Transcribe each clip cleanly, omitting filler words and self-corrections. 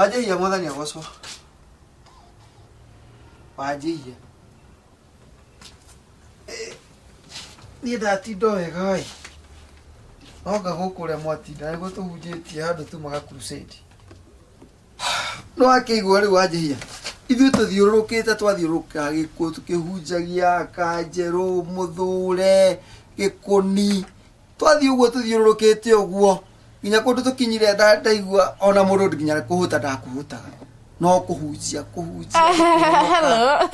Wanjĩhia mwathani agocwo. Wanjĩhia. Eh, Niĩ ndatinda o wega ĩ. Noga gũkũ ũrĩa mwatinda nĩguo tũhunjĩtie handũ tumaga crusade. Nĩ wakĩigua rĩu wanjĩhia. Ithuĩ tũthiũrũrũkĩte twathiũrũrũka gĩkũ tũkĩhunjagia kanjerũ mũthure gĩkũni twathiĩ ũguo tũthiũrũrũkĩte ũguo nginya kũndũ tũkinyire ndaigua ona mũndũ nginya kũhũta ndakũhũtaga no kũhunjia kũhunjia Hello.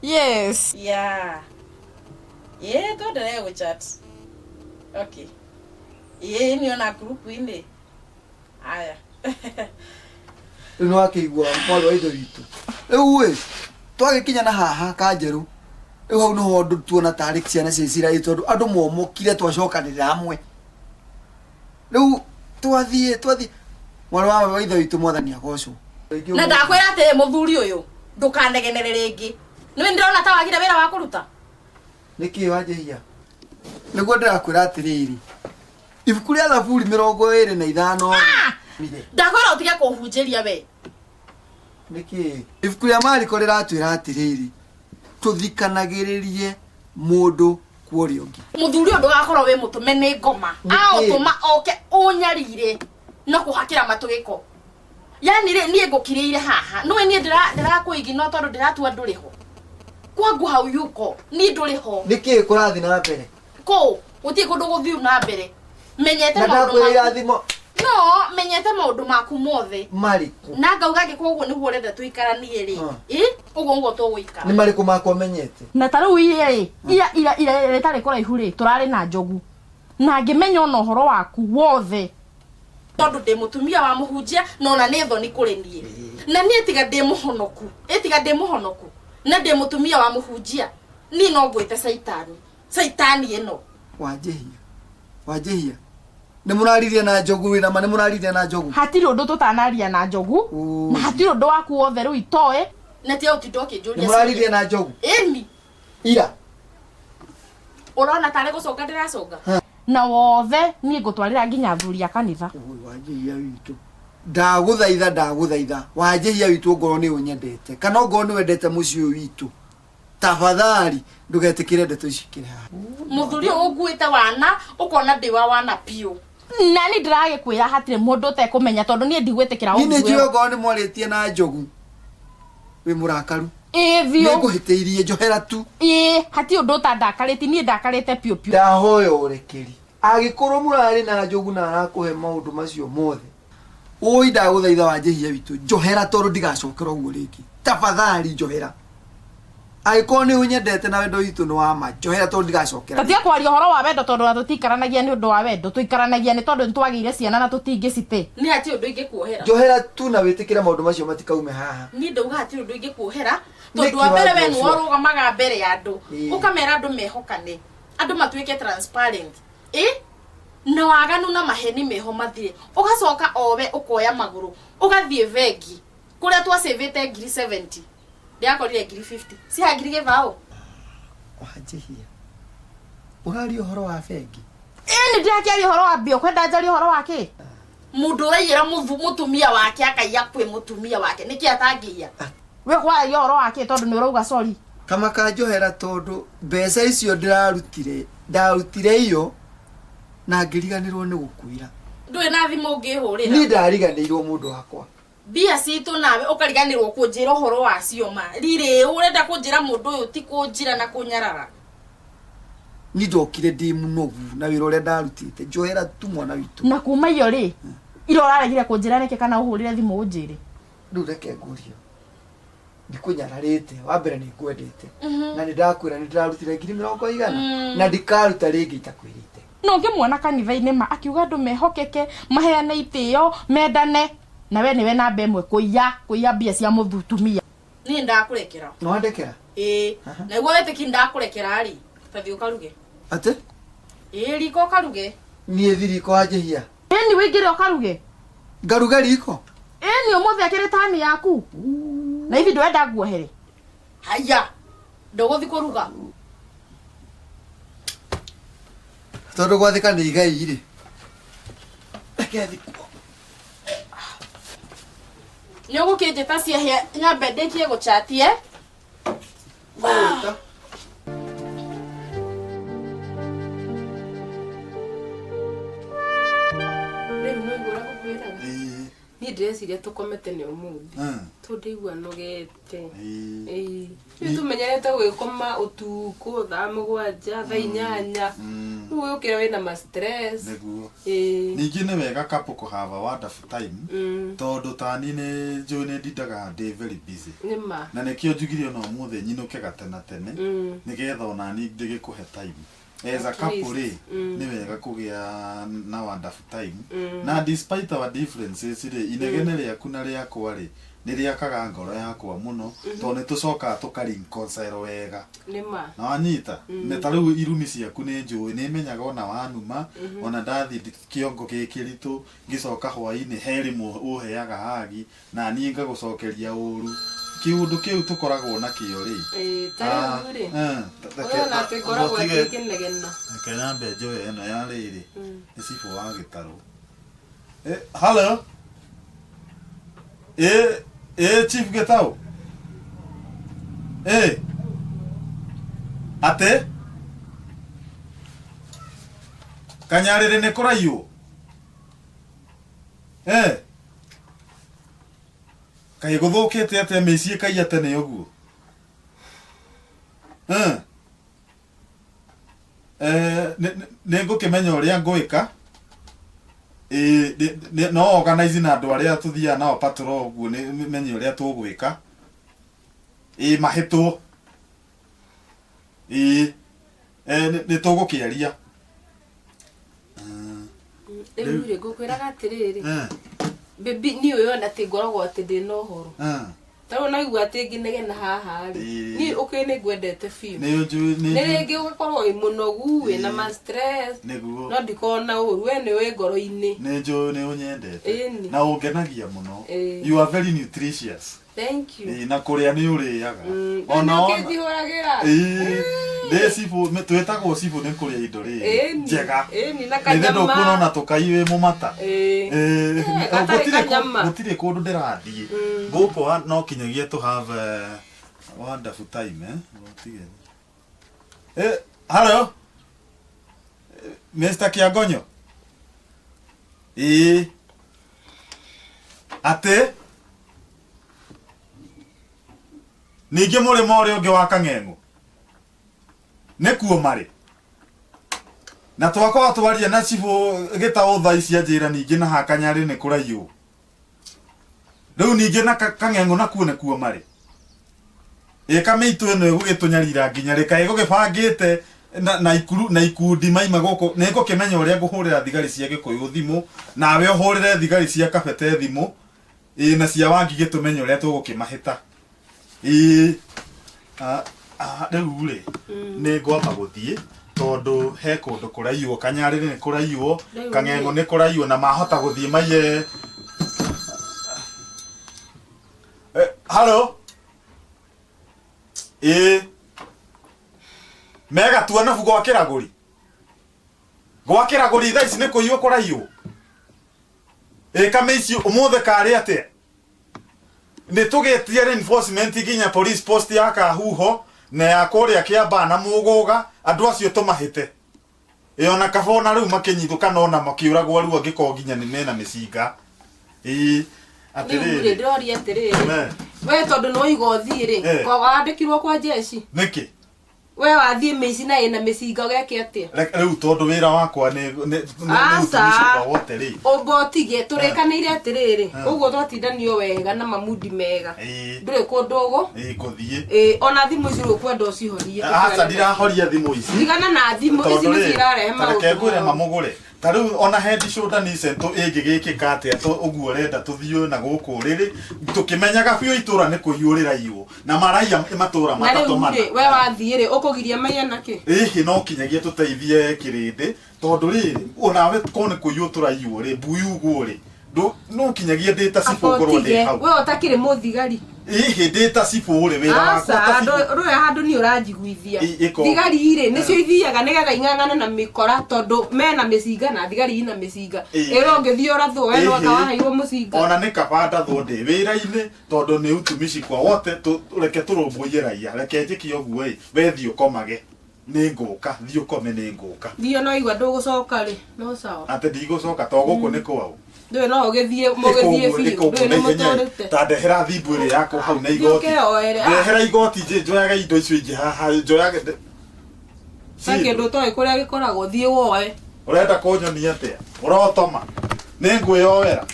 Yes. Yeah. Ĩĩ twendelee gũchat. Okay. Ĩĩ niĩ ona group-inĩ. Aya. Rĩu nĩ wakĩigua mwarĩ wa ithe witũ rĩu ĩ twagĩkinya na haha kanjerũ rĩu hau nĩho andũ tuona tarĩ ciana cia Isiraeli tondũ andũ momokire twacokanĩrĩra hamwe rĩu twathiĩ twathiĩ mwarĩ wa ithe witũ mwathani agocwo. Na ndakwĩra atĩrĩ mũthuri ũyũ ndũkanegenere rĩngĩ. Nĩwe ndĩrona ta wagire wĩra wa kũruta. Nĩkĩ wanjĩhia? Nĩguo ndĩrakwĩra atĩrĩrĩ ibuku rĩa Thaburi 25. Ndakwĩra ũtige kũhunjĩria we. Nĩkĩ ibuku rĩa Mariko rĩratwĩra atĩrĩrĩ tũthikanagĩrĩrie mũndũ kwa ũrĩa ũngĩ. Mũthuri ũyũ ndũgakorwo wĩ mũtũme nĩ ngoma. Nĩkĩ? Aũtũma oke ũnyarire na kũhakĩra matũ gĩko. Yani rĩ niĩ ngũkirĩire haha. Nĩwe niĩ ndĩrakũigino tondũ ndĩratua ndũrĩ ho. Kwangu hau yuko niĩ ndũrĩ ho. Nĩkĩ kũrathiĩ na mbere? Kũ gũtirĩ kũndũ gũthiu na mbere. Menyete Na maũndũ ndakwĩra maku. irathimo No menyete maũndũ maku mothe. marĩkũ? Na ngauga angĩkorwo ũguo nĩguo ũrenda tũikaranie rĩ. Ĩ ũguo nĩguo tũgũikara. Nĩ marĩkũ makwa menyete? Na ta rĩu ira rĩ ira ira ira rĩtarĩ kũraihu rĩ tũrarĩ na njogu. Na ngĩmenya ona ũhoro waku wothe. Tondũ ndĩ mũtumia wa mũhunjia na ona nĩ thoni kũrĩ niĩ. Na niĩ tiga ndĩ mũhonoku. Ĩ tiga ndĩ mũhonoku. Na ndĩ mũtumia wa mũhunjia. Niĩ no ngwĩte caitani. Caitani ĩno. Wanjĩhia. Wanjĩhia. Nĩ mũraririe na njogu wĩna ma nĩ mũraririe na njogu. Hatirĩ ũndũ tũtanaria na njogu. Na hatirĩ ũndũ waku wothe rĩu itoĩ. Na tiga ũtinda ũkĩnjũria. Nĩ mũraririe na njogu. Ĩni. Ira. Ũrona tarĩ gũconga ndĩraconga. Na wothe niĩ ngũtwarĩra nginya athuri a kanitha. Wanjĩhia witũ. Ndagũthaitha ndagũthaitha. Wanjĩhia witũ ongorwo nĩ ũnyendete. Kana ongorwo nĩ wendete mũciĩ ũyũ witũ. Tafadhali ndũgetĩkĩre ndeto ici ikĩre haha. Mũthuri ũyũ ũnguĩte wana ũkona ndĩ wa wana biũ. Na niĩ ndĩragĩkwĩra hatirĩ mũndũ ũtekũmenya tondũ niĩ ndigwĩtĩkĩra Niĩ nĩ ũngue. njũĩ ongorwo nĩ mwarĩtie na njogu wĩ mũrakaru. Ĩĩ biũ. Nĩ ngũhĩtĩirie njohera tu. Ĩĩ hatirĩ ũndũ ũtandakarĩtie niĩ ndakarĩte biũ biũ. Ndahoya ũrekeri. Angĩkorwo mũrarĩ na njogu na arakũhe maũndũ macio mothe. Ũi ndagũthaitha wanjĩhia witũ njohera tondũ ndigacokera ũguo rĩngĩ. Tafadhali njohera. Angĩkorwo nĩ ũnyendete na wendo witũ nĩ wa ma njohera tondũ ndigacokera. Tatiga kwaria ũhoro wa wendo tondũ ona tũtiikaranagia nĩ ũndũ wa wendo tũikaranagia nĩ tondũ nĩ twagĩire ciana na tũtingĩcite. Niĩ hatirĩ ũndũ ingĩkuohera. Njohera tu na wĩtĩkĩre maũndũ macio matikaume haha. Niĩ ndauga hatirĩ ũndũ ingĩkuohera tondũ Nĩkĩ wa mbere we wa nĩwe Joshua? ũrũgamaga mbere ya andũ Ĩĩ. ũkamera andũ mehokane andũ matuĩke transparent ĩ na waganu na maheni meho mathire ũgacoka owe ũkoya magũrũ ũgathiĩ bengi kũrĩa twacĩvĩte ngiri 70 ndĩrakorire ngiri 50 ciha ngiri gĩbaũ. Wanjĩhia. Ũraria ũhoro wa bengi? Ĩĩ nĩ ndĩrakĩaria ũhoro wa mbia ũkwenda njarie ũhoro wa kĩ? Mũndũ ũraiyĩra mũtumia wake akaiya kwĩ mũtumia wake nĩkĩ atangĩiya? We kwaragia ũhoro wa kĩ tondũ nĩ ũrauga sorry? Kama kanjohera tondũ mbeca icio ndĩrarutire ndarutire iyo na ngĩriganĩrwo nĩ gũkwĩra. Ndũrĩ na thimũ ũngĩhũrĩra? Niĩ ndariganĩirwo mũndũ wakwa. Mbia citũ nawe ũkariganĩrwo kũnjĩra ũhoro wacio ma. Rirĩ ũrenda kũnjĩra mũndũ ũyũ ti kũnjira na kũnyarara. Niĩ ndokire ndĩ mũnogu na wĩra ũrĩa ndarutĩte njohera tu mwana witũ. Na kuma iyo rĩ ira ũraregire kũnjĩra nĩkĩ kana ũhũrĩre thimũ ũnjĩre? Rĩu reke ngũrie ndikũnyararĩte wa mbere nĩ ngwendete na nĩ ndakwĩra nĩ ndĩrarutire ngiri mĩrongo igana na ndikaruta rĩngĩ itakwĩrĩte. Na ũngĩmuona kanitha-inĩ ma akiuga andũ mehokeke maheane itĩo mendane na we nĩwe namba ĩmwe kũiya kũiya mbia cia mũtumia. Niĩ ndakũrekera. Nĩ wandekera? Ĩĩ. Na nĩguo wĩtĩki ndakũrekera rĩ, ta thiĩ ũkaruge. Atĩ? Ĩĩ riko ũkaruge. Niĩ thi riko wanjĩhia? Ĩni wĩingĩre ũkaruge. Ngaruge riko? Ĩni ũmũthĩ akĩrĩ tani yaku. Na ithi ndwenda nguohere. Haya. Ndũgũthi kũruga. Tondũ gwathĩka nĩ igai rĩ. Reke thikwo. Nĩ ũgũkĩnjĩta ciahĩa nyambe ndĩkie gũchatie. Ngũgwĩta. Rĩu no igũra gũkwĩraga. Ĩĩ. Niĩ ndĩreciria tũkome tene ũmũthĩ. Mm. Tondũ ndaigua nogete. Ĩĩ. Ĩĩ. Rĩu tũmenyerete gũgĩkoma ũtukũ thaa 7, thaa 8. Mm. Rĩu ũkĩra wĩna ma stress. Nĩguo. Ĩĩ. Ningĩ nĩ wega couple kũ have a wonderful time. Mm. Tondũ tani nĩ njũĩ nĩ ndindaga ndĩ very busy. Nĩ ma. Na nĩkĩo njugire ona ũmũthĩ nyinũke gatena tene. Mm. Nĩgetha onani ndĩgĩkũhe time. As a At couple least. rĩ, Mm. nĩ wega kũgĩa na wonderful time. Mm. Na despite our differences rĩ, inegene rĩaku na rĩakwa rĩ, nĩ rĩakaga ngoro yakwa mũno, tondũ nĩ tũcokaga tũka reconcile wega. Nĩ ma. Na wanyita nĩ ta rĩu irumi ciaku nĩ njũĩ nĩ menyaga ona wanuma ona ndathiĩ kĩongo gĩ kĩritũ ngĩcoka hwainĩ he rĩmwe ũheaga hagi na niĩ ngagũcokeria ũru kĩũndũ kĩu tũkoragwo nakĩo rĩ. Ĩĩ, ta rĩu rĩ. Ah, Ũrona atĩ ngoragwo ngĩkĩnegena. Reke nyambe njoe ĩno ya rĩrĩ nĩ cibũ wa gĩtarũ. Hello. Chief Gĩtaũ. Atĩ Kanyarĩrĩ nĩ kũraiywo. Kaĩ gũthũkĩte atĩa mĩciĩ kaiya tene ũguo? Nĩ ngũkĩmenya ũrĩa ngwĩka. Ĩĩ, no organize na andũ arĩa tũthiaga nao patrol ũguo nĩ menye ũrĩa tũgwĩka. Ĩĩ, mahĩtwo. Ĩĩ, nĩ tũgũkĩaria. Rĩu rĩ, ngũkwĩraga atĩrĩrĩ. Baby, niĩ ũyũ ona atĩ ngoragwo atĩ ndĩna ũhoro. Ta rĩu naigua atĩ ngĩnegena haha rĩ. Niĩ ũkĩ nĩ ngwendete biũ. Nĩ ũnjũĩ Nĩ rĩngĩ ũgakorwo wĩ mũnogu, wĩna ma stress. Nĩguo. No ndikorwo na ũru, we nĩ wĩ ngoro-inĩ. Nĩ njũĩ nĩ ũnyendete. Ĩni. Na ũngenagia mũno. Ĩĩ. You are very nutritious. Thank you. Ĩĩ, na kũrĩa nĩ ũrĩaga. Ona ũkĩnjihũragĩra. Ĩĩ, ndĩ cibũ, twĩtagwo cibũ nĩ kũrĩa indo rĩrĩ. Ĩni. Njega. Ĩni, na Nĩ kanyama. ndũkuona ona tũkai wĩ mũmata. Ĩĩ. Ĩĩ, Gatarĩ gũtirĩ kanyama. gũtirĩ kũndũ ndĩrathiĩ. Gũkũ no kinyagia tũ have a wonderful time, eh? Gũtige. Hello. Mr. Kĩangonyo. Ĩĩ. Atĩ ningĩ mũrĩmo ũrĩa ũngĩ wa Kang'eng'o nĩkuo marĩ na twakorwo twaria na cibũ Gĩtaũ thaa ici anjĩra ningĩ na Hakanyarĩ nĩ kũraiywo rĩu ningĩ na Kang'eng'o nakuo nĩkuo marĩ. Ĩ kamĩitũ ĩno ĩgũgĩtũnyarira nginya rĩ kaĩ ĩgũgĩbangĩte na ikuru na ikundi maima gũkũ nĩ ngũkĩmenya ũrĩa ngũhũrĩra thigari cia Gĩkũyũ thimũ nawe ũhũrĩre thigari cia Kabete thimũ ĩ na cia Wangigĩ tũmenye ũrĩa tũgũkĩmahĩta. Ĩ rĩu rĩ nĩ ngwamba gũthiĩ tondũ he kũndũ kũraiywo Kanyarĩrĩ nĩ kũraiywo Kang'eng'o nĩ kũraiywo na mahota gũthiĩ maiye. Hello. Ĩ megatua nabu gwa Kĩragũri. Gwa Kĩragũri thaa ici nĩ kũiywo kũraiywo. Ĩ kamĩici ũmũthĩ karĩ atĩa? Nĩ tũgĩtie reinforcement nginya police post ya Kahuho na ya kũrĩa Kĩambaa na Mũgũga andũ acio tũmahĩte. Ĩ ona kaba ona rĩu makĩnyitwo kana ona makĩũragwo rĩu angĩkorwo nginya nĩ mena mĩcinga. Ĩ Rĩu rĩ, atĩrĩrĩ. ndĩroria atĩrĩrĩ. We tondũ nĩ waiga ũthiĩ rĩ, wandĩkirwo kwa jeshi. Nĩkĩ? We wathiĩ mĩici na ĩna mĩcinga ũgeke atĩa? Rĩu tondũ wĩra wakwa nĩ Aca. wote rĩ. Ũmba ũtige tũrĩkanĩire atĩrĩrĩ, ũguo twatindanio wega na mamundi mega. Ndũrĩ kũndũ ũgũ. Ĩ ngũthiĩ. Ĩ ona thimũ ici ũkwenda ũcihorie. Aca ndirahoria thimũ ici. Tigana na thimũ ici Tondũ nĩ rĩ, cirarehe ta reke maũndũ. ngwĩre mamũgũre. Ta rĩu ona head shoulder nĩ cento ĩngĩgĩkĩka atĩa ũguo ũrenda tũthiĩ na gũkũ rĩrĩ tũkĩmenyaga biũ itũra nĩ kũiywo rĩraiywo na maraiya matũra Na matatũ rĩu mana. rĩ, we wathiĩ rĩ, ũkũgiria maiye nakĩ? Ĩhĩ no kinyagia tũteithie kĩrĩndĩ tondũ rĩrĩ onawe korwo nĩ kũiywo tũraiywo rĩ mbui ũguo rĩ no kinyagia ndĩ ta cibũ ngorwo ndĩ Abotige, hau. we ũtakĩrĩ mũthigari. Ĩhĩ ndĩ ta cibũ rĩ wĩra wakwa Aca, ta cibũ. rũya handũ niĩ ũranjiguithia. Ĩko. Thigari rĩ nĩcio ithiaga nĩgetha ing'ang'ane na mĩkora tondũ mena mĩcinga na thigari ina mĩcinga. Ĩrwo ũngĩthiĩ ũrathwo we no anga waheirwo mũcinga. Ona nĩ kaba ndathwo ndĩ wĩra-inĩ tondũ nĩ utumishi kwa wote reke tũrũmbũiye raia reke njĩke ũguo ĩ we thiĩ ũkomage nĩ ngũka thiĩ ũkome nĩ ngũka. Thiĩ no igua ndũgũcoka rĩ no sawa. Atĩ ndigũcoka to gũkũ nĩ kwao. Ndũĩ no ũgĩthiĩ mũgĩthiĩ biũ ndũĩ nĩ mũtũrĩte. Ta ndehera thimbu ĩrĩa yakwa hau na igoti. Ũkeoere. Ndehera igoti njoyage indo icio ingĩ haha njoyage. He kĩndũ ũtoĩ kũrĩa gĩkoragwo thiĩ woe. Ũrenda kũnyonia atĩa? Ũrotoma. Nĩ ngwĩyoera.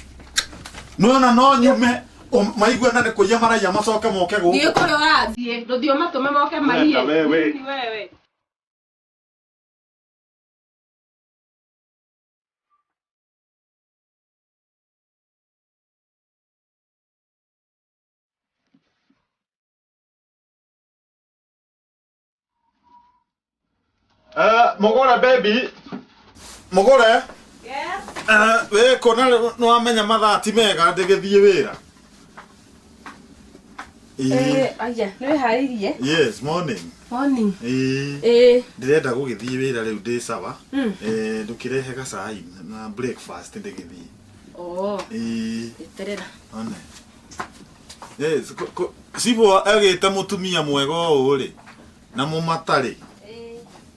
Nĩwona no nyume maigue na nĩ kũiya maraiya macoke moke gũkũ. Thiĩ kũrĩa ũrathiĩ ndũthiĩ ũmatũme moke maiye. Wewe. Wewe. Mũgũre baby. Mũgũre. Yes. We kona nĩ wamenya mathaa ti mega ndĩgĩthiĩ wĩra. Aya, nĩ wĩharĩirie? Yes, morning. Morning. Ĩĩ. Ndĩrenda gũgĩthiĩ wĩra rĩu ndĩ sawa. Ndũkĩrehe gacai na breakfast ndĩgĩthiĩ. Oh. Ĩĩ. Eterera. One. Yes, cibũ agĩte mũtumia mwega ũũ rĩ na mũmatarĩ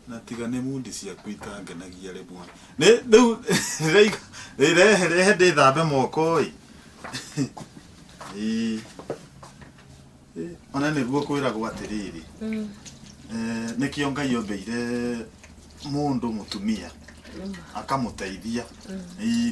na tiga nĩ mundi ciaku itangenagia rĩmwe nĩ rĩu rehe rehe ndĩthambe moko ĩ. Ĩĩ. Ona nĩguo kwĩragwo atĩrĩrĩ nĩkĩo Ngai ombeire mũndũ mũtumia akamũteithia.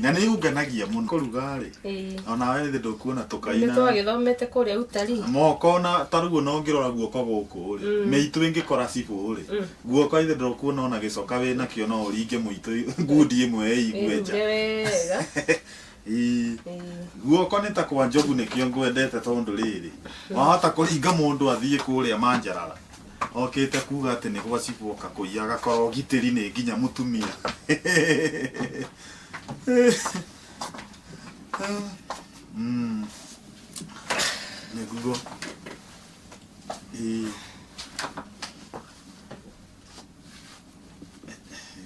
Na nĩ ũngenagia mũno kũruga rĩ onawe nĩ ndũkuona tũkaina. Nĩ twagĩthomete kũrĩa utari moko na taruo no ngĩrora guoko gũkũ rĩ mĩitũ ĩngĩkora cibũ rĩ guoko ithe ndũkuona ona gĩcoka wĩnakĩo no ũringe mũitũ ngundi ĩmwe ĩigue nja. Wega. Guoko nĩ ta kwa njogu nĩkĩo ngwendete tondũ rĩrĩ wahota kũringa mũndũ athiĩ kũrĩa manjarara okĩte kuga atĩ nĩ gwa cibũ oka kũiya agakorwo ũgitĩri nĩ nginya mũtumia. Nĩguo. Ĩĩ.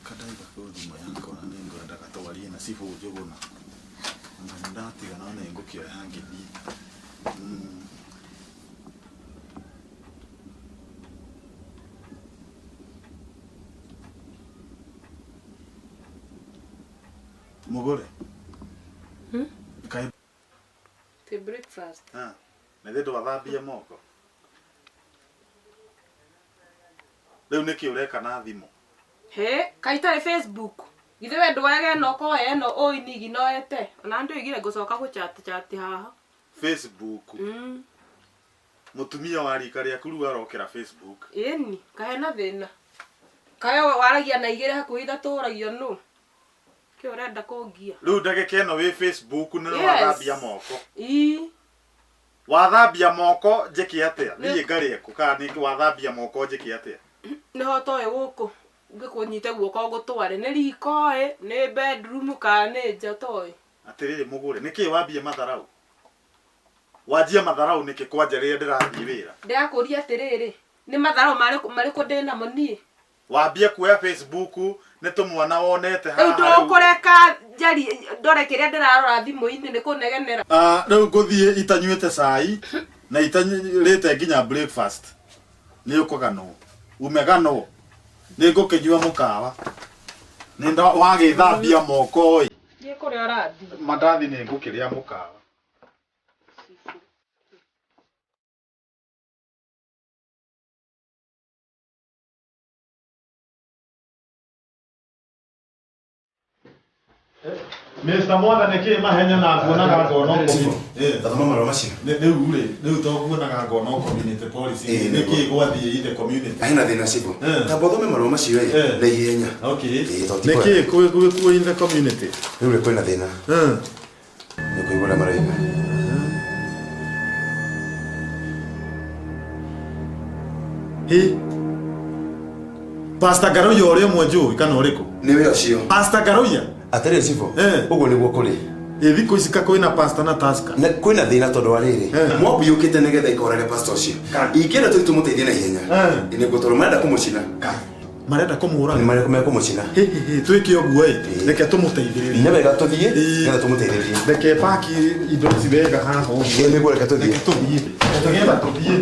Kandaiga kũu thimũ yakwa nĩ ngwendaga twarie na cibũ Njũgũna. Na ndatiga no nĩ ngũkĩoya ngĩthiĩ. Mũgũre. Kaĩ Ti breakfast. Na ithe ndwathambia moko. Rĩu nĩkĩ ũreka na thimũ? He, kaĩ itarĩ Facebook. Githĩ we ndwoyaga ĩno ũkoya ĩno ũinigi noete. Ona ndoigire ngũcoka gũchat chat haha. Facebook. Mũtumia wa rika rĩaku rĩu arokĩra Facebook. Ĩni, kahe na thĩna. Kae waragia na igĩrĩ hakuhĩ ithatũ ũragio nũ? Kĩ ũrenda kũngia? Rĩu ndagĩka ĩno wĩ Facebook nĩ wathambia moko. Ii. Wathambia moko njĩke atĩa? Niĩ ngarĩe kũ kana nĩ wathambia moko njĩke atĩa? Nĩho toĩ gũkũ ngĩkũnyite guoko ngũtware nĩ riko ĩ nĩ bedroom kana nĩ nja toĩ. Atĩrĩrĩ mũgũre nĩkĩ wambie matharau? Wanjia matharau nĩkĩ kwanja rĩrĩa ndĩrathiĩ wĩra? Ndĩrakũria atĩrĩrĩ nĩ matharau marĩkũ ndĩnamo niĩ? Wambie kuoya Facebook nĩ tũmwana wonete haha. Rĩu ndũkũreka njari ndore kĩrĩa ndĩrarora thimũ-inĩ nĩ kũnegenera. Rĩu ngũthiĩ itanyuĩte cai na itanyuĩte nginya breakfast. Nĩ ũkũganwo. Umeganwo. Nĩ ngũkĩnyua mũkawa. Nĩ wagĩthambia moko ĩ. Thiĩ kũrĩa ũrathiĩ. Mandathi nĩ ngũkĩrĩa mũkawa. Mr. Mwana nĩkĩ mahenya na nguonaga ngona Thoma marũa macio. Rĩu rĩ, rĩu to nguonaga ngona community policy nĩkĩ gwathiĩ in the community. Hena thĩna cibũ. Tamba ũthome marũa macio ĩ na ihenya. Okay. Nĩkĩ gwĩ in the community? Rĩu rĩ kwĩna thĩna. Nĩ kũigua ũrĩa maroiga. Hi. Pastor Garoya ũrĩa ũmwe njũĩ kana ũrĩkũ? Nĩwe ũcio. Pastor Garoya? Atĩrĩ cibũ, ũguo nĩguo kũrĩ. Ĩ thikũ ici ka kwĩna pastor na taska. Na kwĩna thĩna tondũ wa rĩrĩ mob yũkĩte nĩgetha ĩkorage pastor ũcio. Ingĩenda tũthiĩ tũmũteithie na ihenya. Nĩguo tondũ marenda kũmũcina. Marenda kũmũraga. Nĩ marenda kũmũcina. Twĩke ũguo ĩ, reke tũmũteithĩrĩrie. Nĩ wega tũthiĩ nĩgetha tũmũteithĩrĩrie. Reke paki indo ici wega haha ũguo. Ĩ nĩguo reke tũthiĩ. Reke tũthiĩ. Nĩgetha tũthiĩ.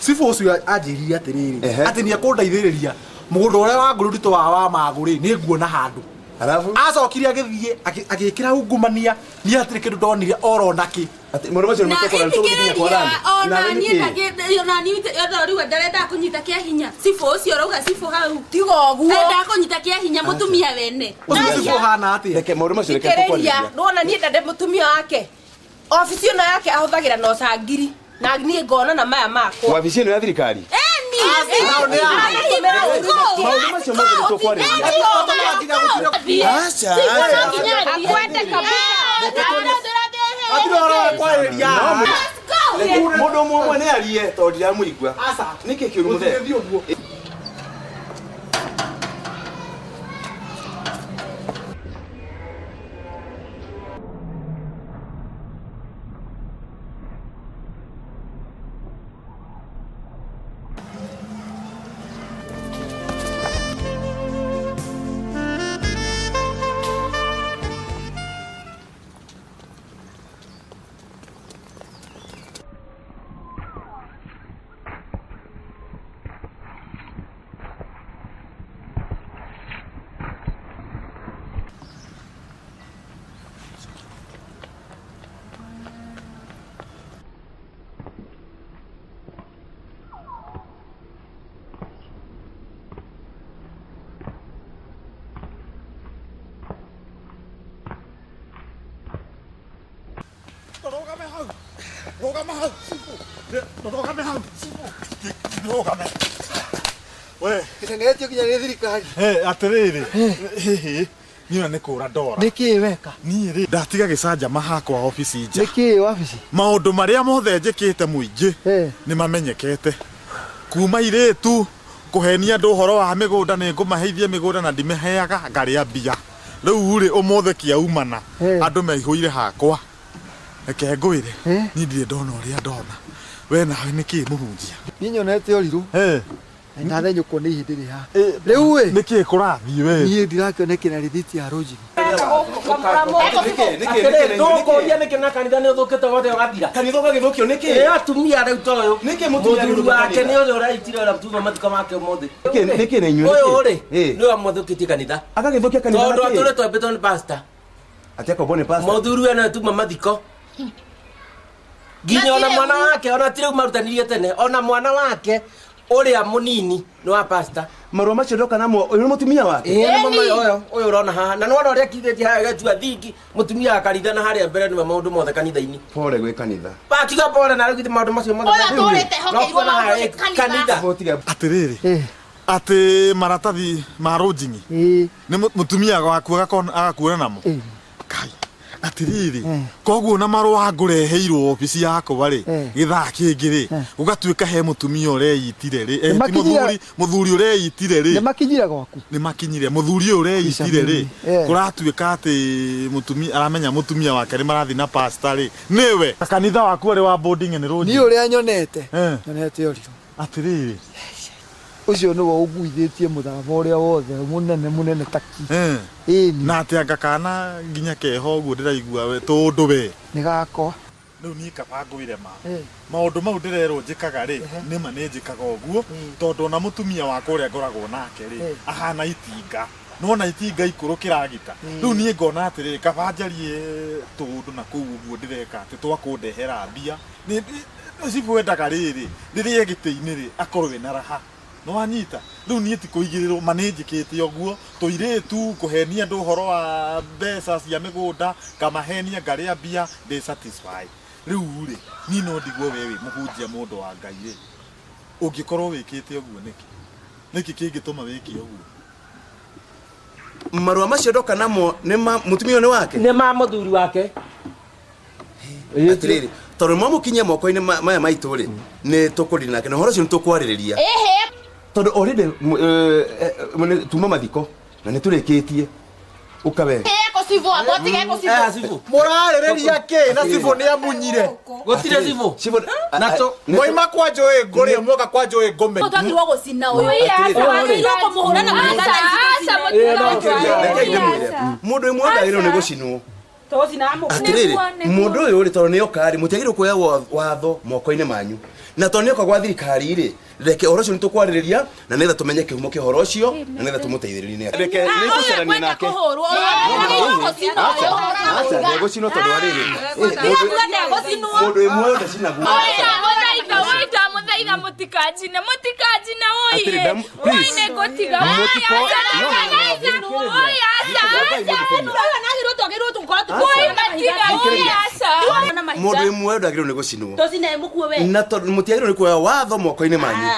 Cibũ ũcio anjĩrire atĩrĩrĩ atĩ nĩ ekũndeithĩrĩria mũgũnda ũrĩa wa ngũrũritũ wa magũ rĩ nĩ nguona handũ. Alafu acokire agĩthiĩ agĩkĩra ungumania niĩ hatirĩ kĩndũ ndonire oro nakĩ. Maũndũ macio na ithikĩrĩria ona niĩ ona niĩ rĩu ndarenda kũnyita kĩa hinya cibũ ũcio ũrauga cibũ hau tiga ũguo enda kũnyita kĩa hinya mũtumia wene. Ũcio cibũ ũhana atĩa? Reke maũndũ macio reke Thikĩrĩria nĩwona niĩ ndande mũtumia wake obici ĩno yake ahũthagĩra na ũcangiri na niĩ ngona na maya makwa. Wabici ĩno ya thirikari. Maũndũ macio mothe nĩ tũkwarĩrĩria. Aca. Akwende kabisa. Hatirĩ ũhoro wa kwarĩrĩria. Mũndũ ũmwe ũmwe nĩ arie tondũ ndiramũigua. Nĩkĩ kĩũru mũthee? Gũtirĩ ũguo. Rũgame hau. Rũgame hau. Rũgame hau. Rũgame. We. Gĩteng'eretio nginya nĩ thirikari. Atĩrĩrĩ. Hihi. Niĩ ona nĩ kũra ndora. Nĩkĩĩ weka? Niĩ rĩ ndatiga gĩcanjama hakwa obici nja. Nĩkĩĩ wabici? Maũndũ marĩa mothe njĩkĩte mũingĩ nĩ mamenyekete. Kuma irĩtu kũhenia andũ ũhoro wa mĩgũnda nĩ ngũmaheithia mĩgũnda na ndimĩheaga ngarĩa mbia. Rĩu rĩ ũmũthĩ kĩaumana andũ meihũire hakwa. Reke ngwĩre niĩ ndirĩ ndona ũrĩa ndona. We nawe nĩkĩĩ mũhunjia? Niĩ nyonete ũrirũ. Na ndathenyũkwo nĩ ihĩndĩ rĩ haha. Rĩu ĩ nĩkĩĩ kũrathiĩ we? Niĩ ndirakĩonekera rĩthiti ya rũnjini. Ndũkũria nĩkĩ na kanitha nĩ ũthũkĩte wothe ũgathira. Kanitha ũgagĩthũkio nĩkĩ? Ĩ atumia rĩu ta ũyũ. Nĩkĩ mũtumia Mũthuri agĩthũkia wake kanitha? nĩ ũrĩa ũraitire ũrĩa tuma mathiko make ũmũthĩ. Nĩkĩ na inyuĩ? Ũyũ rĩ nĩwe mũthũkĩtie kanitha. Agagĩthũkia kanitha Tondũ nakĩ? atũrĩtwo ambĩtwo nĩ pastor. Atĩ akombwo nĩ pastor? Mũthuri we nĩwe tuma mathiko. Nginya ona mwana wake ona ti rĩu marutanirie tene ona mwana wake ũrĩa mũnini nĩ wa pastor. Marũa macio ndoka namo ũyũ nĩ mũtumia wake? Ĩĩ nĩ mama ũyũ ũyũ ũrona haha na nĩwona ũrĩa akindĩtie haha agatua thingi mũtumia wa kanitha na harĩa mbere nĩwe maũndũ mothe kanitha-inĩ. Pole gwĩ kanitha. Wakiuga pole na rĩu githĩ maũndũ macio mothe. Ũyũ atũrĩte No hokeirwo kuona maũndũ harĩa nĩ kanitha. kanitha. Atĩrĩrĩ. Atĩ maratathi ma rũnjing'i nĩ mũtumia waku agakuona namo. Kai. Atĩrĩrĩ. Koguo na marũa ngũreheirwo obici yakwa rĩ gĩthaa kĩngĩ rĩ gũgatuĩka he mũtumia ũreitire rĩ ti mũthuri mũthuri ũreitire rĩ Nĩ makinyire gwaku. nĩ makinyire mũthuri ũyũ ũreitire rĩ kũratuĩka atĩ mũtumia aramenya mũtumia wake nĩ marathiĩ na pastor rĩ nĩwe kanitha waku ũrĩ wa boarding nĩ rũnjing'i. Niĩ ũrĩa nyonete. Nyonete ũrirũ. Atĩrĩrĩ. Ũcio nĩwe ũguithĩtie mũtharaba ũrĩa wothe mũnene mũnene taki. Na atĩ anga kana nginya keho ũguo ndĩraigua we tũndũ we. Nĩ gakwa. Rĩu niĩ kaba ngwĩre ma. Maũndũ mau ndĩrerwo njĩkaga rĩ nĩma nĩ njĩkaga ũguo tondũ ona mũtumia wakwa ũrĩa ngoragwo nake rĩ ahana itinga. Nĩwona itinga ikũrũ kĩragita. Rĩu niĩ ngona atĩrĩrĩ, kaba njarie tũũndũ na kũu ũguo ndĩreka atĩ twa kũndehera mbia. Cibũ endaga rĩrĩ, rĩrĩa e gĩtĩ-inĩ rĩ, akorwo ena raha. Nĩwanyita? Rĩu niĩ ti kũigĩrĩrwo, ma nĩnjĩkĩte ũguo, tũirĩtu, kũhenia andũ ũhoro wa mbeca cia mĩgũnda, ngamahenia ngarĩa mbia, ndĩ satisfy. Rĩu rĩ, niĩ no ndigwo we wĩ mũhunjia mũndũ wa Ngai rĩ, ũngĩkorwo wĩkĩte ũguo nĩkĩ? Nĩkĩ kĩngĩtũma wĩke ũguo? Marũa macio ndoka namo nĩ ma mũtumia ũyũ nĩ wake? Nĩ ma mũthuri wake. Atĩrĩrĩ, tondũ mwamũkinyia moko-inĩ maya maitũ rĩ, nĩ tũkũriri nake na ũhoro ũcio nĩ tũkwarĩrĩria. Tondũ already tuma mathiko na nĩ tũrĩkĩtie. Ũka we. Mũrarĩrĩria kĩ na cibũ nĩ amunyire? Gũtirĩ cibũ. Cibũ Na tũ Mwaima kwa njũĩ ngũrĩ mwoka kwa njũĩ ngũme. Twagĩrĩirwo gũcina ũyũ. Twagĩrĩirwo kũmũhũra na mahiga thaa ici tũcine. Rekei ndĩmwĩre. Mũndũ ũmwe ndagĩrĩirwo nĩ gũcinwo. Atĩrĩrĩ, mũndũ ũyũ rĩ, tondũ nĩ oka rĩ, mũtiagĩrĩirwo kuoya watho moko-inĩ manyu, na tondũ nĩ oka gwa thirikari rĩ, reke ũhoro ũcio nĩ tũkwarĩrĩria na nĩgetha tũmenye kĩhumo kĩa ũhoro ũcio na nĩgetha tũmũteithĩrĩrie. Nĩ reke nĩ ngũcarania nake. Aca, aca, ndegũcinwo tondũ wa rĩrĩ, mũndũ wĩ muoyo ndacinagwo. Woi, ndamũthaitha mũtikanjine, mũtikanjine, woi. Atĩrĩ, Woi, please. nĩ ngũtiga. Mũtiko- no, no, no, Woi, aca, aca. Woi, matiga, woi, aca. Mũndũ wĩ muoyo ndagĩrĩirwo nĩ gũcinwo. Tũcine mũkuo we. Na tondũ mũtiagĩrĩirwo nĩ kuoya watho moko-inĩ manyu,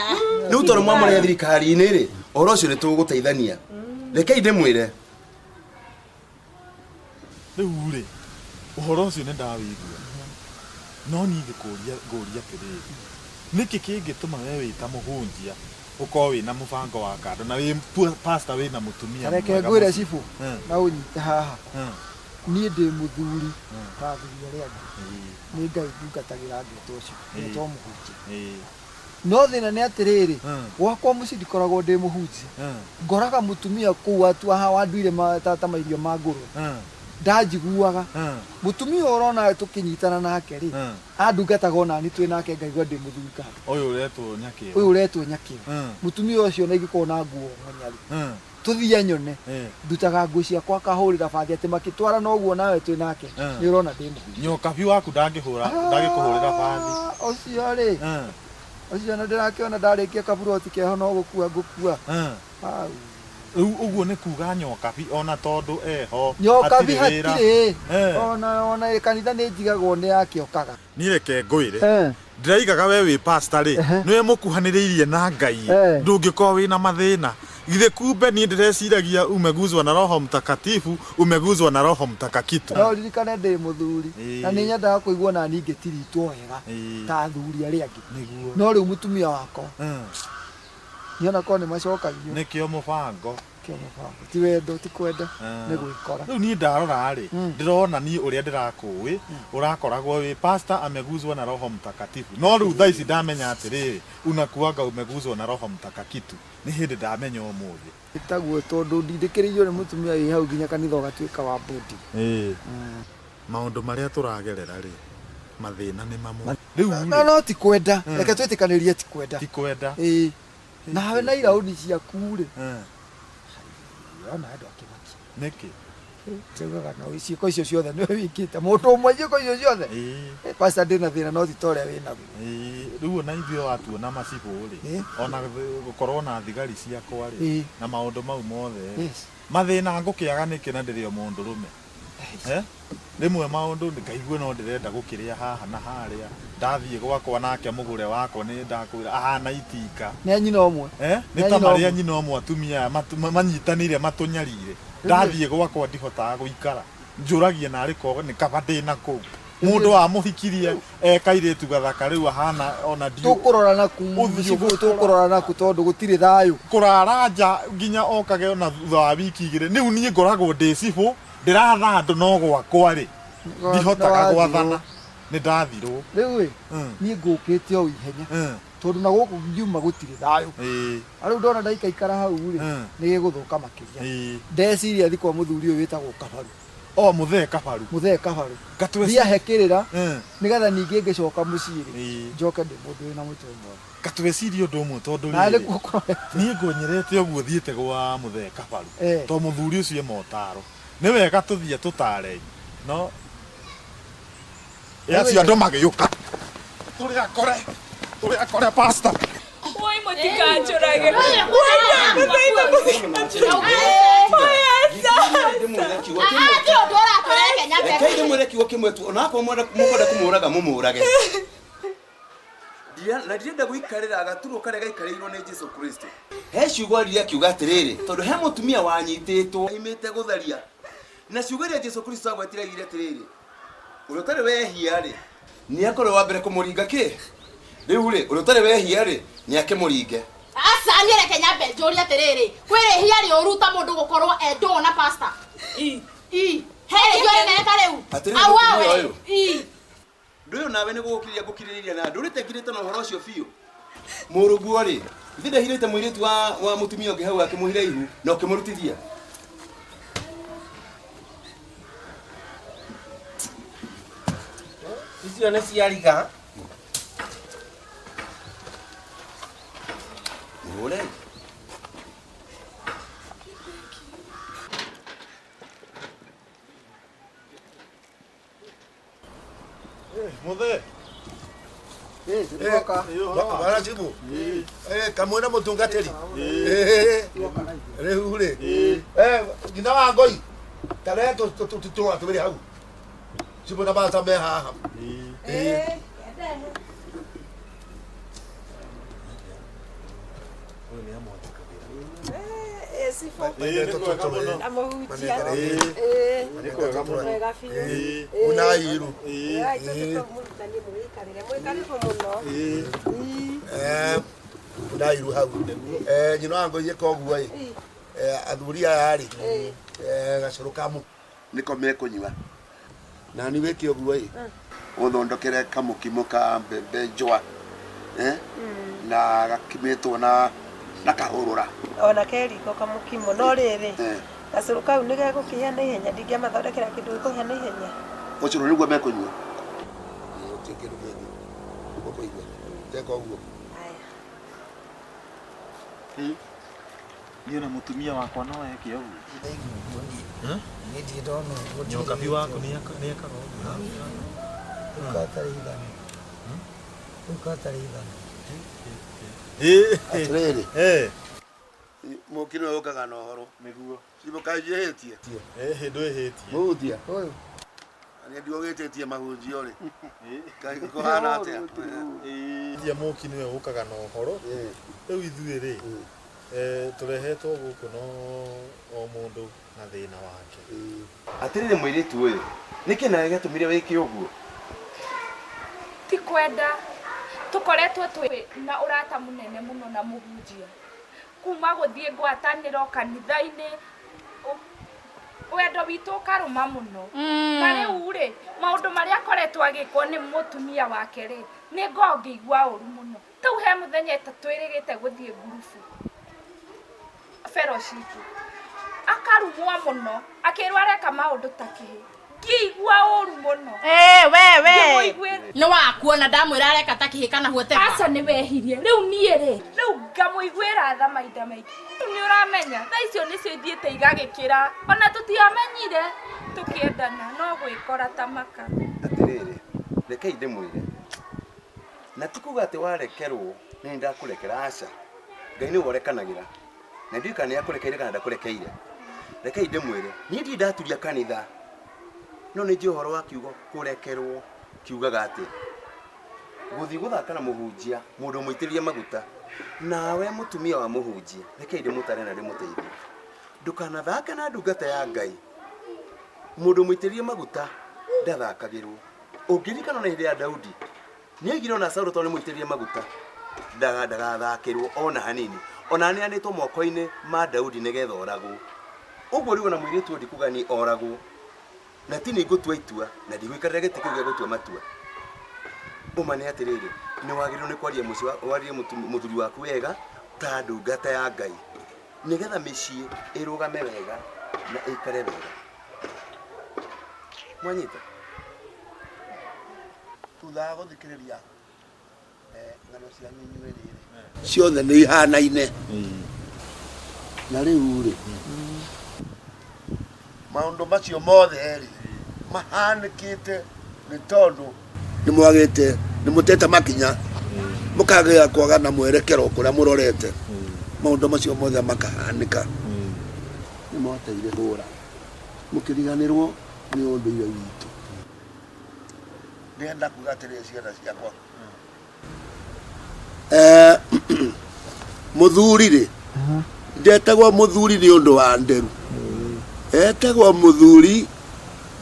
rĩu tondũ mwamũrehe thirikari-inĩ rĩ, ũhoro ũcio nĩ tũgũteithania. Rekei ndĩmwĩre. Rĩu rĩ, ũhoro ũcio nĩ ndawĩigua, no niĩ ngĩkũria ngũria atĩrĩrĩ, nĩkĩ kĩngĩtũma we wĩ ta mũhunjia ũkorwo wĩna mũbango wa kando na wĩ pastor wĩna mũtumia Reke mwega ngwĩre mũciĩ? cibũ na ũnyite haha. Niĩ ndĩ mũthuri ta athuri arĩa angĩ. Nĩ Ngai ndungatagĩra ngĩtwo cibũ, ngetwo mũhunjia. No thĩna nĩ atĩrĩrĩ, gwakwa mũciĩ ndikoragwo ndĩ mũhunjia. Ngoraga mũtumia kũu atua wanduire ta mairio ma ngũrwe. Ndanjiguaga. Mũtumia ũyũ ũrona tũkĩnyitana nake rĩ, andungataga ona niĩ twĩ nake ngaigua ndĩ mũthuri kando. Ũyũ ũretwo Nyakĩo. Ũyũ ũretwo Nyakĩo. Mũtumia ũcio ona ingĩkorwo na nguo ng'onyaru, tũthiĩ nyone, ndutaga nguo ciakwa akahũrĩra bathi atĩ makĩtwarana ũguo nawe twĩ nake, nĩ ũrona ndĩ mũhunjia. Nyokabi waku ndangĩhũra, ndangĩkũhũrĩra bathi. Ũcio rĩ, ũcio na ndĩrakĩona ndarĩkia kaburoti keho no gũkua ngũkua. Au. Rĩu ũguo nĩ kuga Nyokabi ona tondũ eho Nyokabi hatirĩ wĩra. hatirĩ. Ona kanitha nĩ njigagwo nĩ yakĩokaga. Niĩ reke ngwĩre, ndĩraigaga we wĩ pastor rĩ, nĩwe mũkuhanĩrĩirie na Ngai, ndũngĩkorwo wĩna mathĩna. Githĩ kumbe niĩ ndĩreciragia umeguzwa na Roho Mtakatifu, umeguzwa na Roho Mtakakitu. No ririkane ndĩ mũthuri na nĩ nyendaga kũigua na niĩ ngĩtiritwo wega ta athuri arĩa angĩ. No rĩu mũtumia wakwa niĩ ona korwo nĩ macokagio. Nĩkĩo mũbango. Nĩkĩo mũbango. Ti wendo, ti kwenda, nĩ gwĩkora. Rĩu niĩ ndarora rĩ, ndĩrona niĩ ũrĩa ndĩrakũĩ, ũrakoragwo wĩ pastor ameguzwa na Roho Mtakatifu. No rĩu thaa ici ndamenya atĩrĩrĩ, unakuanga umeguzwa na Roho Mtakakitu. Nĩ hĩndĩ ndamenya ũmũthĩ. Ĩtaguo tondũ ndindĩkĩrĩirio nĩ mũtumia wĩ hau nginya kanitha ũgatuĩka wa bodi. Maũndũ marĩa tũragerera rĩ, mathĩna nĩ mamwe. Rĩu No, no ti kwenda. Reke twĩtĩkanĩrie ti kwenda. Ti kwenda. Nawe na iraũni ciaku rĩ. Ona andũ akĩmakia. Nĩkĩ? Njaugaga no ciĩko icio ciothe nĩwe wĩkĩte. Mũndũ ũmwe ciĩko icio ciothe. Pastor ndĩ na thĩna no ti ta ũrĩa wĩ naguo. Rĩu ona ithuĩ watuona macibũ rĩ, ona gũkorwo na thigari ciakwa rĩ, na maũndũ mau mothe rĩ, mathĩna ngũkĩaga nĩkĩ na ndĩrĩ o mũndũrũme? Rĩmwe maũndũ ngaigua no ndĩrenda gũkĩrĩa haha na harĩa, ndathiĩ gwakwa nake mũgũre wakwa nĩ ndakwĩra ahana itinga. Nĩ a nyina ũmwe. Nĩ ta marĩ a nyina ũmwe atumia aya manyitanĩire matũnyarire. Ndathiĩ gwakwa ndihotaga gũikara, njũragia narĩ korwo nĩ kaba ndĩ na kũu. Mũndũ wamũhikirie e kairĩtu gathaka rĩu ahana ona ndiũ. Tũkũrora naku, cibũ tũkũrora naku tondũ gũtirĩ thayũ. Kũrara nja nginya okage ona thutha wa wiki igĩrĩ. Rĩu niĩ ngoragwo ndĩ cibũ, ndĩratha andũ no gwakwa rĩ, ndihotaga gwathana. Nĩ ndathirwo. Rĩu ĩ, niĩ ngũkĩte o ihenya tondũ na gũkũ ngiuma gũtirĩ thayũ. Rĩu ndona ndaikaikara hau rĩ, nĩ gĩgũthũka makĩria. Ndeciria thiĩ kwa mũthuri ũyũ wĩtagwo Kabaru. O muthee kabaru. Muthee kabaru. Gatwe Thiĩ ahe kĩrĩra nĩgetha ningĩ ngĩcoka mũciĩ rĩ njoke ndĩ mũndũ wĩna mũtwe mwega. Gatwecirie ũndũ ũmwe tondũ Na rĩrĩ, nĩkuo kũrorete. niĩ ngũnyerete ũguo thiĩte gwa mũthee kabaru Eh. to mũthuri ũcio e motaro nĩ wega tũthiĩ tũtare no ĩ acio andũ magĩũka tũrĩ akore tũrĩ akore pastor. Woi mũtikanjũrage. Woi ndamũthaitha mũtikanjũrage. Woi aca. Rekei ndĩmwĩre kiugo kĩmwe tu onakorwo mũkwenda kũmũraga mũmũrage. Na ndirenda gũikarĩra gaturwa karĩa gaikarĩirwo nĩ Jesu Kristo. He ciugo aririe akiuga atĩrĩrĩ tondũ he mũtumia wanyitĩtwo aimĩte gũtharia na ciugo iria Jesu Kristo agwetire aigire atĩrĩrĩ ũrĩa ũtarĩ wehia rĩ nĩ akorwo wa mbere kũmũringa kĩ rĩu rĩ ũrĩa ũtarĩ wehia rĩ nĩ akĩmũringe. Aca niĩ reke nyambe njũrie atĩrĩrĩ, kwĩ rĩhia rĩũru ta mũndũ gũkorwo endwo na pastor? I he rĩhia rĩnene ta rĩu? Atĩrĩrĩ, Auawe. mũtumia ũyũ. I Ndũyũ nawe nĩ gũgũkirĩria ngũkirĩrĩria na ndũrĩte ngirĩte na ũhoro ũcio biũ. Mũrũguo rĩ ithe ndahirĩte mũirĩtu wa mũtumia ũngĩ hau akĩmũhire ihu na ũkĩmũrutithia. Icio nĩ ciariga. Mũhũre. Muthee. Bwana Chibu. Kamwe na mũtungatĩri. Rĩu rĩ. Nyina wa ngoi. Tarehe tũtũra tũrĩ hau. Chibu na bata me haha. Unairu. Unairu hau. Nyina wa ngoi ĩka ũguo ĩ. Athuri aya rĩ. Gacũrũ ka nĩko mekũnyua. Na nĩ wĩke ũguo ĩ. Ũthondekere kamũkimo ka mbembe njũa. Na gakimĩtwo na kahũrũra. Ona keriko kamũkimo no rĩrĩ gacũrũ kau nĩ gegũkĩhĩa na ihenya ndingĩamathondekera kĩndũ gĩkũhĩa na ihenya. Ũcũrũ nĩguo mekũnyua. Gũtirĩ kĩndũ kĩngĩ. Ũkũigua. Teka ũguo. Niĩ na mũtumia wakwa no eke ũguo. Niĩ ndirĩ ndona ũguo. Nyokabi waku nĩ ekaga ũguo. Rĩu gatarĩ ithano. Rĩu gatarĩ ithano. Atĩrĩrĩ. Mũki nĩwe ũkaga na ũhoro. Nĩguo. Cibũ kaĩ njĩhĩtie? Ĩhĩ ndwĩhĩtie. Mũhunjia. Ũyũ. Nĩ ndiũgĩtĩtie mahunjio rĩ. Kaĩ kũhana atĩa? Tia mũki nĩwe ũkaga na ũhoro. Rĩu ithuĩ rĩ tũrehetwo gũkũ no o mũndũ na thĩna wake. Atĩrĩrĩ mũirĩtu ũyũ nĩkĩ nawe gĩatũmire wĩke ũguo? Ti kwenda tũkoretwo twĩ na ũrata mũnene mũno na mũhunjia kuma gũthiĩ ngwatanĩro kanitha-inĩ wendo witũ ũkarũma mũno. Na rĩu rĩ maũndũ marĩa akoretwo agĩkwo nĩ mũtumia wake rĩ nĩ ngoragwo ngĩigua ũru mũno. Tau he mũthenya twĩrĩgĩte gũthiĩ ngurubu fellowship akarumwo mũno akĩrwo areka maũndũ ta kĩhĩ ngĩigua ũru mũno. We we nĩ wakuona ndamwĩra areka ta kĩhĩ kana whatever. Aca nĩ wehirie rĩu niĩ rĩ rĩu ngamũiguĩra tha mahinda maingĩ. Rĩu nĩ ũramenya thaa icio nĩcio ithiĩte igagĩkĩra ona tũtiamenyire tũkĩendana no gwĩkora ta maka. Atĩrĩrĩ rekei ndĩmwĩre na ti kuga atĩ warekerwo nĩ ndakũrekera aca. Ngai nĩwe ũrekanagĩra na ndiũĩ kana nĩakũrekeire kana ndakũrekeire. Rekei ndĩmwĩre niĩ ndirĩ ndaturia kanitha no nĩ njũĩ ũhoro wa kiugo kũrekerwo kiugaga atĩ gũthiĩ gũthaka na mũhunjia mũndũ mũitĩrĩrie maguta nawe mũtumia wa mũhunjia rekei ndĩmũtare na ndĩmũteithie. Ndũkanathake na ndungata ya Ngai. Mũndũ mũitĩrĩrie maguta ndathakagĩrwo. Ũngĩririkana na hĩndĩ ya Daudi nĩaigire ona Saũlũ tondũ nĩ mũitĩrĩrie maguta ndagathakĩrwo ona hanini ona aneanĩtwo moko-inĩ ma Daudi nĩgetha oragwo. Ũguo rĩu ona mũirĩtu ũyũ ndikuga nĩ oragwo na ti nĩ ngũtua itua na ndigũikarĩra gĩtĩ kĩu gĩa gũtua matua. Ũma nĩ atĩrĩrĩ nĩ wagĩrĩirwo nĩ kwaria mũciĩ warie mũthuri waku wega ta ndungata ya Ngai nĩgetha mĩciĩ ĩrũgame wega na ĩikare wega. Mwanyita thutha wa gũthikĩrĩria ng'ano cianyu inyuĩ rĩrĩ ciothe nĩ ihanaine na rĩu rĩ maũndũ macio mothe rĩ mahanĩkĩte nĩ tondũ nĩ mwagĩte nĩ mũtete makinya mũkagĩa kwaga na mwerekero kũrĩa mũrorete maũndũ macio mothe makahanĩka nĩ mwateire hũra mũkĩriganĩrwo nĩ ũndũire witũ ndĩrenda kuga atĩrĩrĩ ciana ciakwa Eh, mũthuri rĩ ndetagwo mũthuri nĩ ũndũ wa nderu etagwo mũthuri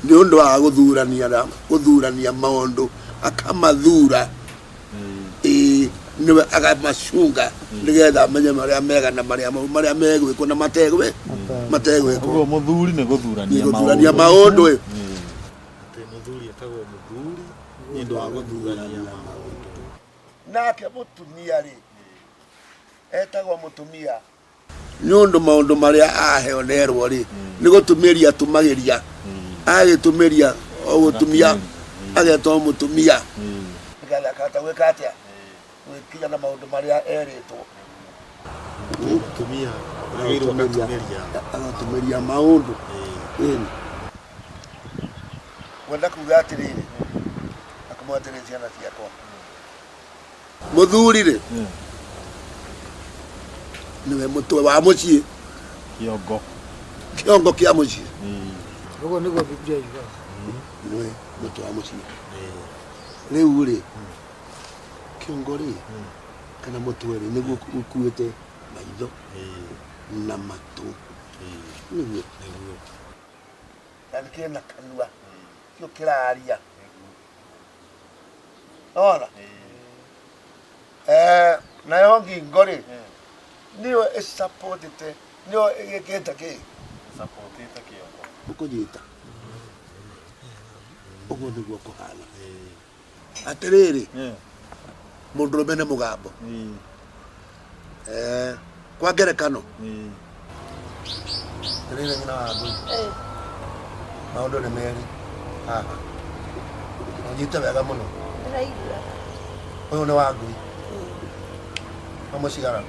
nĩ ũndũ wa gũthurania na gũthurania maũndũ akamathura ĩĩ nĩwe akamacunga nĩgetha amenye marĩa mega na marĩa moru marĩa megwĩkwo na mategwĩ mategwĩkwo Ũguo mũthuri nĩ gũthurania nĩ gũthurania maũndũ ĩ. Atĩ mũthuri etagwo mũthuri nĩ ũndũ wa gũthurania maũndũ. Nake mũtumia rĩ etagwo mũtumia nĩ ũndũ maũndũ marĩa aheo nerwo rĩ nĩ gũtumĩria atumagĩria agĩtumĩria o gũtumia agetwo mũtumia nĩgetha akahota gwĩka atĩa gwĩkinya na maũndũ marĩa erĩtwo Mũtumia agĩrĩirwo agatumĩria agatumĩria maũndũ ĩni ngwenda kuga atĩrĩrĩ akamwĩra atĩrĩrĩ ciana ciakwa mũthuri rĩ nĩwe mũtwe wa mũciĩ kĩongo kĩongo kĩa mũciĩ Ũguo nĩguo Biblia yugaga. nĩwe mũtwe wa mũciĩ rĩu rĩ kĩongo rĩ kana mũtwe rĩ nĩguo ũkuĩte maitho na matũ nĩguo na nĩkĩrĩ na kanua kĩo kĩraria ona eh nayo ngingo rĩ nĩyo ĩsupportĩte nĩyo ĩgĩkĩte kĩ Supportĩte kĩongo. Ũkũnyita ũguo nĩguo kũhana atĩrĩrĩ mũndũrũme nĩ mũgambo Eh, kwa ngerekano atĩrĩrĩ nyina wa ngui maũndũ nĩ merĩ haha ũnyite wega mũno Ndĩraigua. ũyũ nĩ wa ngui amũciara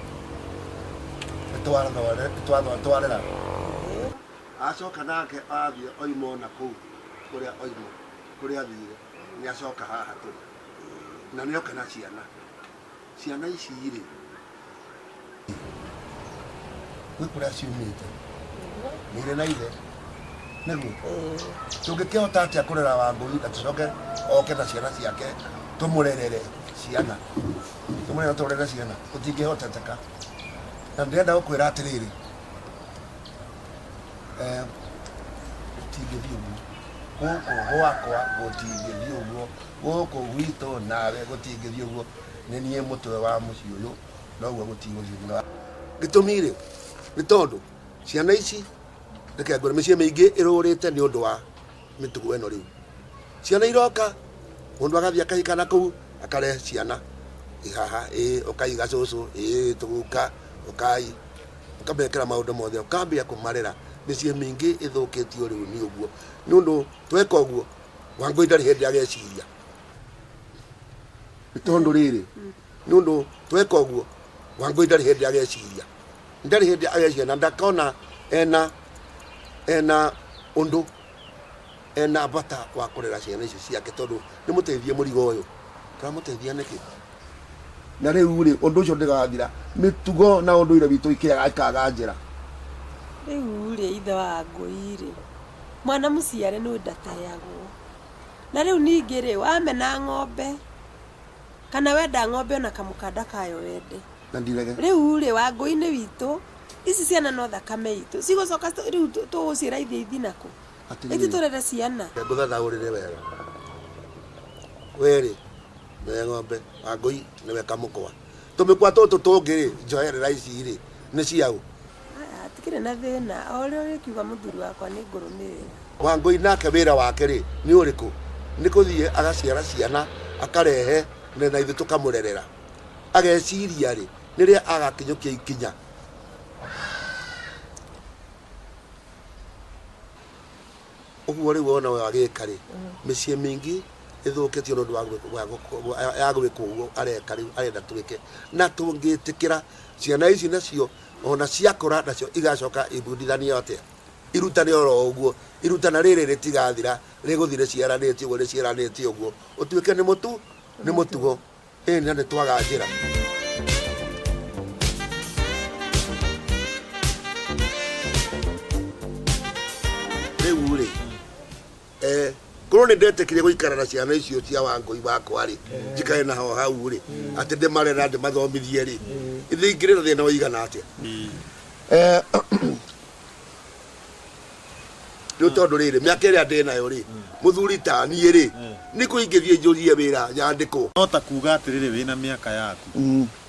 nĩtwarera acoka nake athiĩ oima ona kũu kũrĩa oima kũrĩa athire nĩ acoka haha tũrĩ na nĩoka na ciana ciana ici rĩ gwĩ kũrĩa ciumĩte nĩ irĩ na ithe nĩguo tũngĩkĩhota atĩa kũrera Wangũi na tũcoke oke na ciana ciake tũmũrerere ciana tũmũrere tũrere ciana gũtingĩhoteteka na ndĩrenda gũkwĩra atĩrĩrĩ eh, gũtingĩthiĩ ũguo gũkũ gwakwa gũtingĩthiĩ ũguo gũkũ gwitũ nawe gũtingĩthiĩ ũguo nĩ niĩ mũtwe wa mũciĩ ũyũ noguo gũtigũthiĩ mũno gĩtũmi rĩ nĩ tondũ ciana ici reke ngwĩre mĩciĩ mĩingĩ ĩrũrĩte nĩ ũndũ wa mĩtugo ĩno rĩu ciana iroka mũndũ agathiĩ akahika na kũu akarehe ciana ihaha ĩ ũkaiga cũcũ ĩ tũguka ũkai ũkamekĩra maũndũ mothe ũkambia kũmarera mĩciĩ mĩingĩ ĩthũkĩtio rĩu nĩ ũguo nĩ ũndũ tweka ũguo Wangũi ndarĩ hĩndĩ ageciria nĩ tondũ rĩrĩ nĩ ũndũ tweka ũguo Wangũi ndarĩ hĩndĩ ageciria ndarĩ hĩndĩ ageciria na ndakona ena ena ũndũ ena bata wa kũrera ciana icio ciake tondũ nĩ mũteithie mũrigo ũyũ tũramũteithia nĩkĩ na rĩu rĩ ũndũ ũcio ndĩgathira mĩtugo na ũndũire witũ ikĩaga ikaga njĩra Rĩu rĩ ithe wa ngũi rĩ mwana mũciare nĩ ndateagwo na rĩu ningĩ rĩ wamena ng'ombe kana wenda ng'ombe ona kamũkanda kayo wende na ndirege rĩu rĩ wangũi-inĩ witũ ici ciana no thakame itũ cigũcoka rĩu tũgũciĩra ithiĩ ithi nakũ Atĩrĩrĩ. ithi tũrere ciana ngũthathaũrĩre wega werĩ nĩwe ng'ombe wangũi nĩwe kamũkwa tũmĩkwa tũtũ tũngĩ rĩ njoherera ici rĩ nĩ ciaũ Aya, hatikĩrĩ na thĩna o ũrĩa ũrĩkiuga mũthuri wakwa nĩ ngũrũmĩrĩra wangũi nake wĩra wake rĩ nĩ ũrĩkũ nĩ kũthiĩ agaciara ciana akarehe na na ithuĩ tũkamũrerera ageciria rĩ nĩrĩa agakinyũkia ikinya Ũguo rĩu wona ũyũ agĩka rĩ, mĩciĩ mĩingĩ ĩthũkĩtio nĩ ũndũ wa ya gwĩkwo ũguo areka rĩu arenda twĩke. Na tũngĩtĩkĩra ciana ici nacio ona ciakũra nacio igacoka ibundithanie atĩa? Irutane oro ũguo. Irutana rĩrĩ rĩtigathira, rĩgũthiĩ rĩciaranĩtie ũguo rĩciaranĩtie ũguo, ũtuĩke nĩ mũtu nĩ mũtugo. Ĩĩ na nĩ twaga njĩra. Rĩu rĩ, eh, korwo nĩ ndetĩkire gũikara na ciana icio cia wangũi wakwa rĩ, njikare nao hau rĩ, atĩ ndĩmarere na ndĩmathomithie rĩ, ithe ingĩrĩ na thĩna ũigana atĩa? Eh, rĩu tondũ rĩrĩ mĩaka ĩrĩa ndĩ nayo rĩ mũthuri ta niĩ rĩ nĩ kũ ingĩthiĩ njũrie wĩra nyandĩkwo no ta kuga atĩrĩrĩ wĩna mĩaka yaku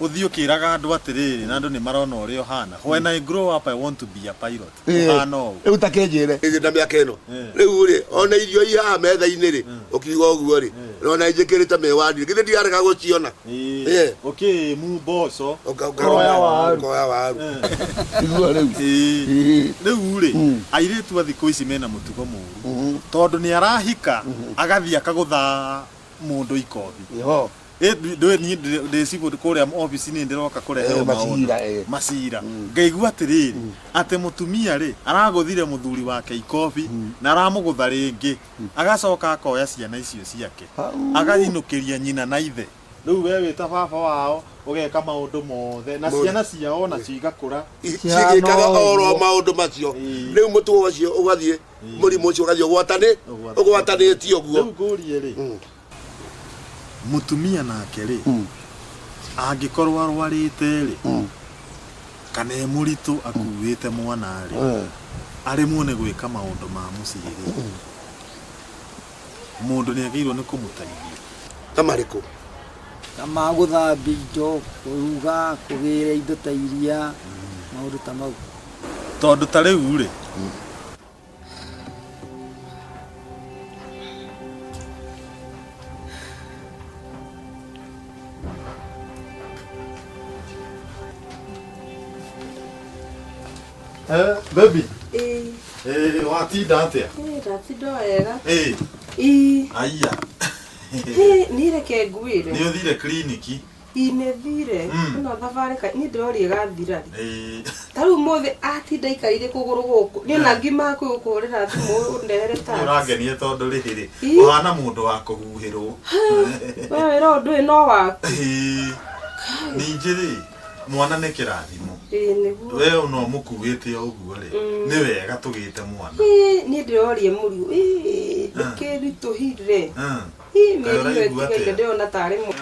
ũthiĩ ũkĩraga andũ atĩrĩrĩ na andũ nĩ marona ũrĩa ũhana when I grow up I want to be a pilot ũhana ũũ rĩu ta kĩnjĩre na mĩaka ĩno rĩu rĩ ona irio i haha metha-inĩ rĩ ũkiuga ũguo rĩ ona njĩkĩrĩte mĩwani githĩ ndirarega gũciona Ĩĩ. Ũkĩĩmu mboco. Ũkoya waru. Ũkoya waru. Igua rĩu. Ĩĩ. Rĩu rĩ, airĩtu a thikũ ici mena mũtugo mũru. Tondũ nĩ arahika, agathiĩ akagũtha mũndũ ikobi. Ĩho. Ĩ ndũĩ niĩ ndĩ cibũ kũrĩa obici-inĩ ndĩroka kũreherwo Eh, macira, maũndũ. eh. Macira. Ngaigua atĩrĩrĩ, atĩ mũtumia rĩ, aragũthire mũthuri wake ikobi, na aramũgũtha rĩngĩ. Agacoka akoya ciana icio ciake againũkĩria nyina na ithe. Rĩu we wĩ ta baba wao ũgeka maũndũ mothe na ciana ciao onacio igakũra. Cigĩkaga oro maũndũ macio. Rĩu mũtugo ũcio ũgathiĩ, mũrimũ ũcio ũgathiĩ ũgwatanĩtio ũguo. Rĩu ngũrie rĩ, mũtumia nake rĩ, angĩkorwo arwarĩte rĩ, kana e mũritũ akuĩte mwana rĩ, aremwo nĩ gwĩka maũndũ ma mũciĩ rĩ, mũndũ nĩ agĩrĩirwo nĩ kũmũteithia? Ta marĩkũ? Ta ma gũthambia indo, kũruga, kũgĩra indo ta iria, maũndũ ta mau. Tondũ ta rĩu rĩ, Eh, baby. Ĩĩ. Eh, watinda atĩa? Ĩĩ, ndatinda wega. Eh. Ĩĩ. Aiya. Ĩĩ, niĩ reke ngwĩre. Nĩ ũthire kiriniki? Ĩĩ nĩ thire. Mm. Ĩno thabarĩ ka niĩ ndĩroria ĩgathira rĩ. Ĩĩ. Ta rĩu ũmũthĩ atinda aikarĩire kũgũrũ gũkũ. Niĩ ona ngiuma hakuhĩ gũkũhũrĩra thimũ ũndehere Nĩ taxi. ũrangenia tondũ rĩrĩ, Ĩĩ. ũhana mũndũ wa kũhuhĩrwo. We wĩra ũyũ ndũĩ no waku. Ĩĩ. Ningĩ rĩ, mwana nĩ kĩrathimo. Ĩĩ nĩguo. We ona ũmũkuĩte o ũguo rĩ, Mm. nĩ wega tũgĩte mwana. Ĩĩ, niĩ ndĩroria mũriũ. Ĩĩ, ndũkĩritũhire. Mm. Ĩĩ, Kaĩ mĩeri ĩyo ũraigua ĩtigaire atĩa? ndĩrona tarĩ mũ.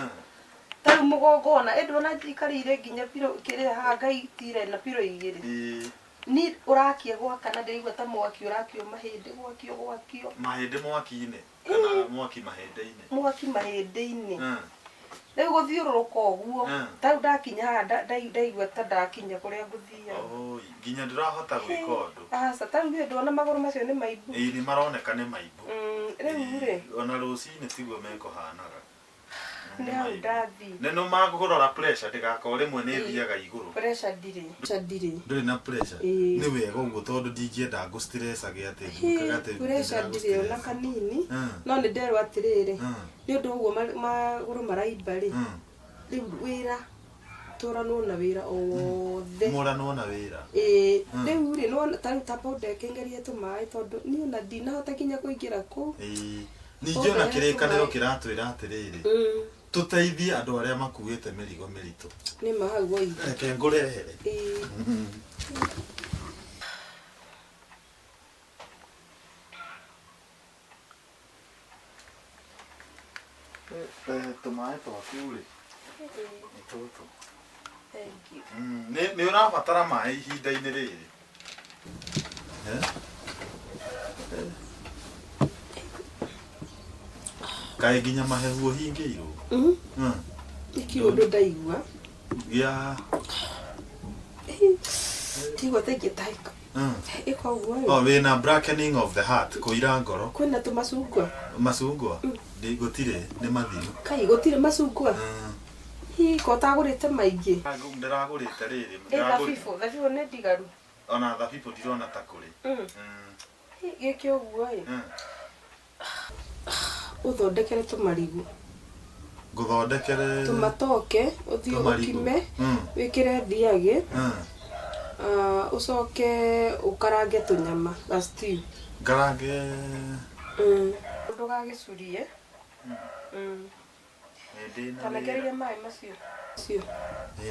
Ta rĩu mũgongo ona ĩ ndũrona njikarĩire nginya pillow kĩrĩa haha ngaitira na pillow igĩrĩ. Ĩĩ. Niĩ ũrakia gwakana ndĩraigua ta mwaki ũrakio mahĩndĩ gwakio gwakio. Mahĩndĩ mwaki-inĩ kana mwaki mahĩndĩ-inĩ? Mwaki mahĩndĩ-inĩ. Mm. Rĩu gũthiũrũrũka ũguo Mm. ta rĩu ndakinya haha ndaigua ta ndakinya kũrĩa ngũthiaga. Oi, nginya ndũrahota gwĩka ũndũ. Aca, ta rĩu githĩ ndũrona magũrũ macio nĩ maimbu. Ĩĩ nĩ maroneka nĩ maimbu. Rĩu rĩ, Ona rũcinĩ tiguo mekũhanaga. nĩ hau ndathiĩ. Nĩ no makũrora pressure ndĩgakorwo rĩmwe nĩ ĩthiaga igũrũ. Pressure ndirĩ. Pressure ndirĩ. Ndũrĩ na pressure? Ĩĩ. Nĩ wega ũguo tondũ ndingĩenda ngũ stressage atĩ nduĩkaga atĩ Pressure ndirĩ ona ndĩragũ-stress. kanini. Mm. No nĩ nderwo atĩrĩrĩ, Mm. nĩ ũndũ ũguo magũrũ maraimba rĩ, rĩu wĩra tũranwo na wĩra o wothe. Mũranwo na wĩra. Ĩĩ, Mm. rĩu rĩ, nĩwona ta rĩu tamba ũndekengerie tũmaĩ tondũ niĩ ona ndinahota nginya kũingĩra kũu. Ĩĩ. Ningĩ ona Ũndehere kĩrĩkanĩro tũmaĩ. kĩratwĩra atĩrĩrĩ, Mm. tũteithie andũ arĩa makuĩte mĩrigo mĩritũ. Nĩ ma hau woiga. Reke ngũrehere. Ĩĩ. Tũmaĩ twaku rĩ, nĩ tũtũ. Thank you. Nĩ ũrabatara maĩ ihinda-inĩ rĩrĩ. Eh? Kaĩ nginya mahehu ũhingĩirwo? Mm. Mm. Nĩ kĩũndũ ndaigua. Gĩa Ndigua ta ingĩtahĩka. Mm. Ĩka ũguo rĩ. Oh, wĩna blackening of the heart, kũira ngoro. Kwĩna tũmacungwa. Macungwa? Gũtirĩ, nĩ mathiru. Kai gũtirĩ macungwa. Hi, ko ũtagũrĩte maingĩ. Ndĩragũrĩte rĩrĩ. Ĩ thabibũ, thabibũ nĩ ndigaru. Ona thabibũ ndirona ta kũrĩ. Mm. Gĩke ũguo ĩ, ũthondekere tũmarigũ. Ngũthondekere Tũmatoke, ũthiĩ tũmarigũ. ũkime, wĩkĩre thiagĩ, ah, ũcoke ũkarange tũnyama ga stew. Ngarange. Ndũgagĩcurie. Ndĩ na Tarekereria wĩra. maĩ macio. Macio.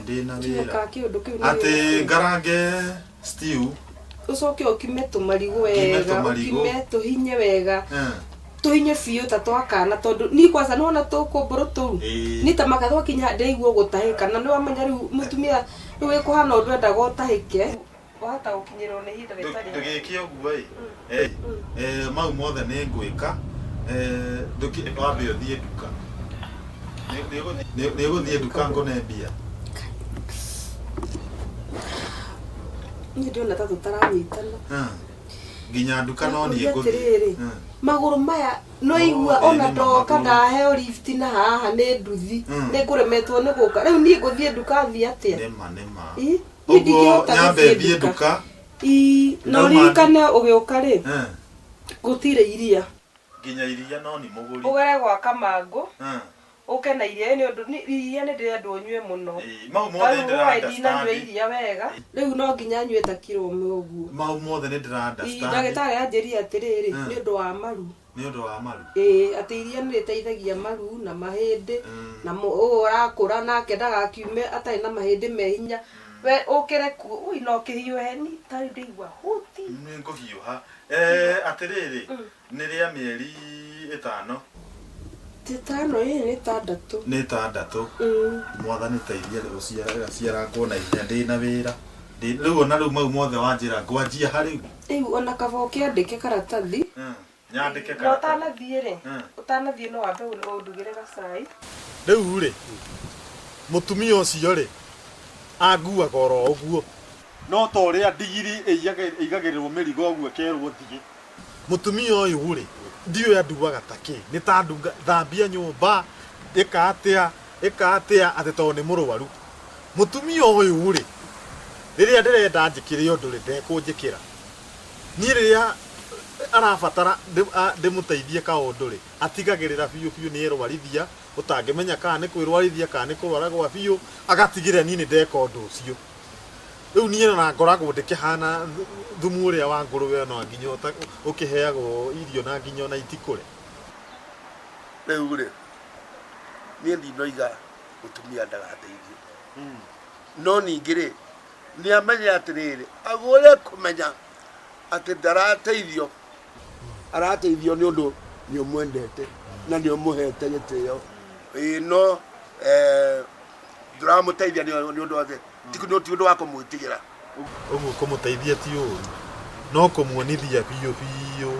Ndĩ na Tiga wĩra. ka kĩũndũ kĩu nĩ Atĩ wĩra. ngarange stew. Ũcoke ũkime tũmarigũ Ngime wega, tũmarigũ. ũkime tũhinye wega. Tũhinye biũ ta twa kana tondũ niĩ kwanza nĩwona tũkũmbũrũ tũu niĩ ta maka twakinya ndĩraigua gũtahĩka na nĩwamenya rĩu mũtumia rĩu wĩkũhana ũndũ endaga ũtahĩke wahota gũkinyĩrwo nĩ ihinda rĩtarĩ. Ndũgĩke ũguo ĩ. Eh, mau mothe nĩ ngwĩka. Eh, wambe ũthiĩ nduka. Nĩ ũgũthiĩ nduka ngũne mbia. Niĩ ndĩrona ta tũtaranyitana. Nginya nduka no niĩ Ngũria ngũthiĩ. atĩrĩrĩ, magũrũ maya no igua Oh, ona ĩ, nĩ ma ndoka magũrũ. ndaheo lift na haha nĩ nduthi nĩ ngũremetwo nĩ gũka rĩu niĩ ngũthiĩ nduka thiĩ atĩa? Nĩma nĩma. Ĩ, niĩ Ũguo ndingĩhota nyambe gũthiĩ thiĩ nduka. nduka. Ĩ, na Ndauma ũririkane ũgĩũka rĩ, gũtirĩ iria. Nginya iria no nĩ mũgũri. Ũgere gwa Kamangũ ũke na iria nĩ ũndũ iria nĩ ndĩrendwo nyue mũno. Mau mothe Tarĩu nĩ hwaĩ ndĩra ndinanyua understand. iria wega rĩu no nginya nyue ta kiro ĩmwe ũguo. Mau mothe nĩ ndĩra Ĩ, understand. ndagĩtarĩ anjĩrire atĩrĩrĩ, nĩ ũndũ wa maru. Nĩ ũndũ wa maru. Ĩĩ, atĩ iria nĩ rĩteithagia maru na mahĩndĩ na ũũ ũrakũra nake ndagakiume atarĩ na mahĩndĩ me hinya. We ũkĩre kuo ui no kĩhiũhe ni tarĩu ndĩigua huti. Nĩ ngũhiũha. Eh, atĩrĩrĩ, nĩ rĩa mĩeri 5. Tĩtano ĩĩ nĩ ĩtandatũ. Nĩ 6. Mwathani teithia rĩu ciarangwo na ihenya ndĩ na wĩra. Rĩu ona rĩu mau mothe wanjĩra ngwanjia ha rĩu. Rĩu ona kaba ũkĩandĩke karatathi. Nyandĩke Na karatathi. ũtanathiĩ rĩ, ũtanathiĩ no wambe ũndugĩre gacai. Rĩu rĩ, mũtumia ũcio rĩ, anguaga oro ũguo. No ta ũrĩa ndigiri ĩigagĩrĩrwo mĩrigo ũguo ĩkerwo thiĩ. Mũtumia ũyũ rĩ, ndiũĩ anduaga ta kĩ. Nĩ ta ndunga thambia nyũmba, ĩka atĩa, ĩka atĩa atĩ tondũ nĩ mũrwaru. Mũtumia ũyũ rĩ, rĩrĩa ndĩrenda njĩkĩre ũndũ rĩ, ndekũnjĩkĩra. Niĩ rĩrĩa arabatara ndĩmũteithie kaũndũ rĩ, atigagĩrĩra biũ biũ nĩ erwarithia, ũtangĩmenya kana nĩ kwĩrwarithia kana nĩ kũrwara gwa biũ, agatigĩrĩra niĩ nĩ ndeka ũndũ ũcio. Rĩu niĩ ona ngoragwo ndĩkĩhana thumu ũrĩa wa ngũrũwe ona nginya ũkĩheagwo irio na nginya ona itikũre. Rĩu rĩ, niĩ ndinoiga mũtumia ndagateithio, no ningĩ rĩ, nĩ amenye atĩrĩrĩ, agũre kũmenya atĩ ndarateithio, arateithio nĩ ũndũ nĩ ũmwendete na nĩ ũmũhete gĩtĩo. Ĩĩ, no ndũramũteithia nĩ ũndũ atĩ ti ũndũ wa kũmwĩtigĩra. Ũguo kũmũteithia ti ũru, no kũmuonithia biũ biũ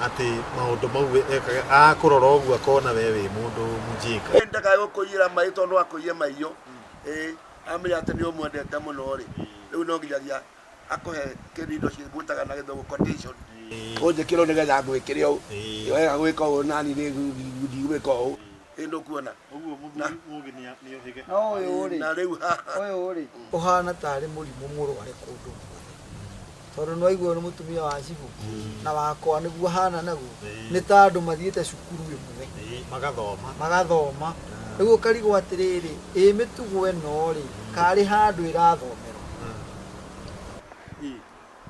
atĩ maũndũ mau ekaga akũrora ũguo akona we wĩ mũndũ mũjinga. Ndakae gũkũiyĩra maĩ tondũ no akũiye maiyo. Ĩĩ, amenya atĩ nĩ ũmwendete mũno rĩ, rĩu no nginyagia akũhe kĩndũ indo ciĩtaga na gĩthũngũ condition. Ũnjĩkĩre ũũ nĩgetha ngwĩkĩre ũũ, wega gwĩka ũũ nani ndigwĩka ũũ. Ĩĩ, nĩũkuona. Ũguo mũthuri mũgĩ nĩohĩge. No ũyũ rĩ, Na rĩu haha ũyũ rĩ, ũhana tarĩ mũrimũ mũrware kũndũ guothe, tondũ nĩwaigua nĩ mũtumia wa cibũ na wakwa nĩguo ahana naguo, nĩ ta andũ mathiĩte cukuru ĩmwe magathoma magathoma, rĩu ũkarigwo atĩrĩrĩ, ĩ mĩtugo ĩno rĩ, karĩ handũ ĩrathomerwo?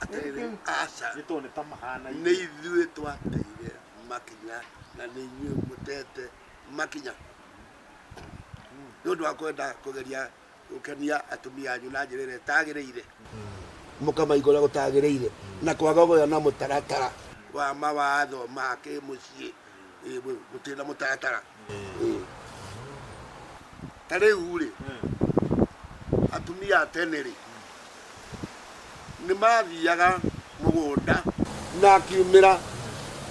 Atĩrĩrĩ, aca. Nĩ tondũ nĩ ta mahanaine. Nĩ ithuĩ twateire makinya na nĩ inyuĩ mũtete makinya nĩ ũndũ wa kwenda kũgeria gũkenia atumia anyu na njĩra ĩrĩa ĩtagĩrĩire, mũkamaiga ũrĩa gũtagĩrĩire na kwaga kũgĩa na mũtaratara wa mawatho ma kĩmũciĩ. Ĩ, gũtirĩ na mũtaratara. Ĩ. Ta rĩu rĩ, atumia a tene rĩ, nĩ mathiaga mũgũnda na akiumĩra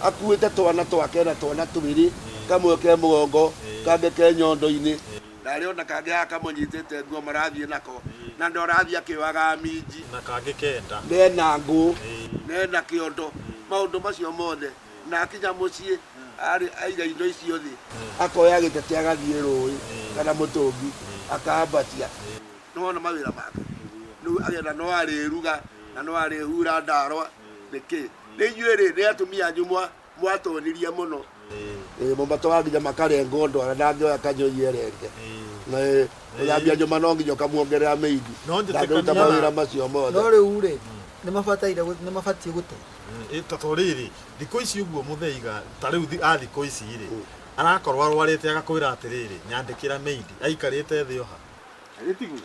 akuĩte twana twake na twana twĩrĩ, kamwe ke mũgongo, kangĩ ke nyondo-inĩ, na arĩ ona kangĩ haha kamũnyitĩte nguo marathiĩ nako, na nĩ ũrathiĩ akĩoyaga minji na kangĩ kenda nena ngũ nena kĩondo, maũndũ macio mothe, na akinya mũciĩ arĩ aiga indo icio thĩ, akoya gĩtete agathiĩ rũĩ kana mũtũngi akambatia. Nĩwona mawĩra make rĩu agenda, no arĩruga na no arĩhura ndarwa nĩkĩ. Nĩ inyuĩ rĩ nĩ atumia anyu mwatũnirie mũno. Mũmatwara nginya makarengwo ndwara ndangĩoya kanyũi erenge. Gũthambia nyũmba no nginya ũkamuongerera mĩindi. Ndangĩruta mawĩra macio mothe. No rĩu rĩ nĩ mabataire nĩ mabatiĩ gũte. Ta rĩrĩ thikũ ici ũguo mũtheiga ta rĩu a thikũ ici rĩ arakorwo arwarĩte agakwĩra atĩrĩrĩ nyandĩkĩra mĩindi aikarĩte thĩ oha. Gĩtiguo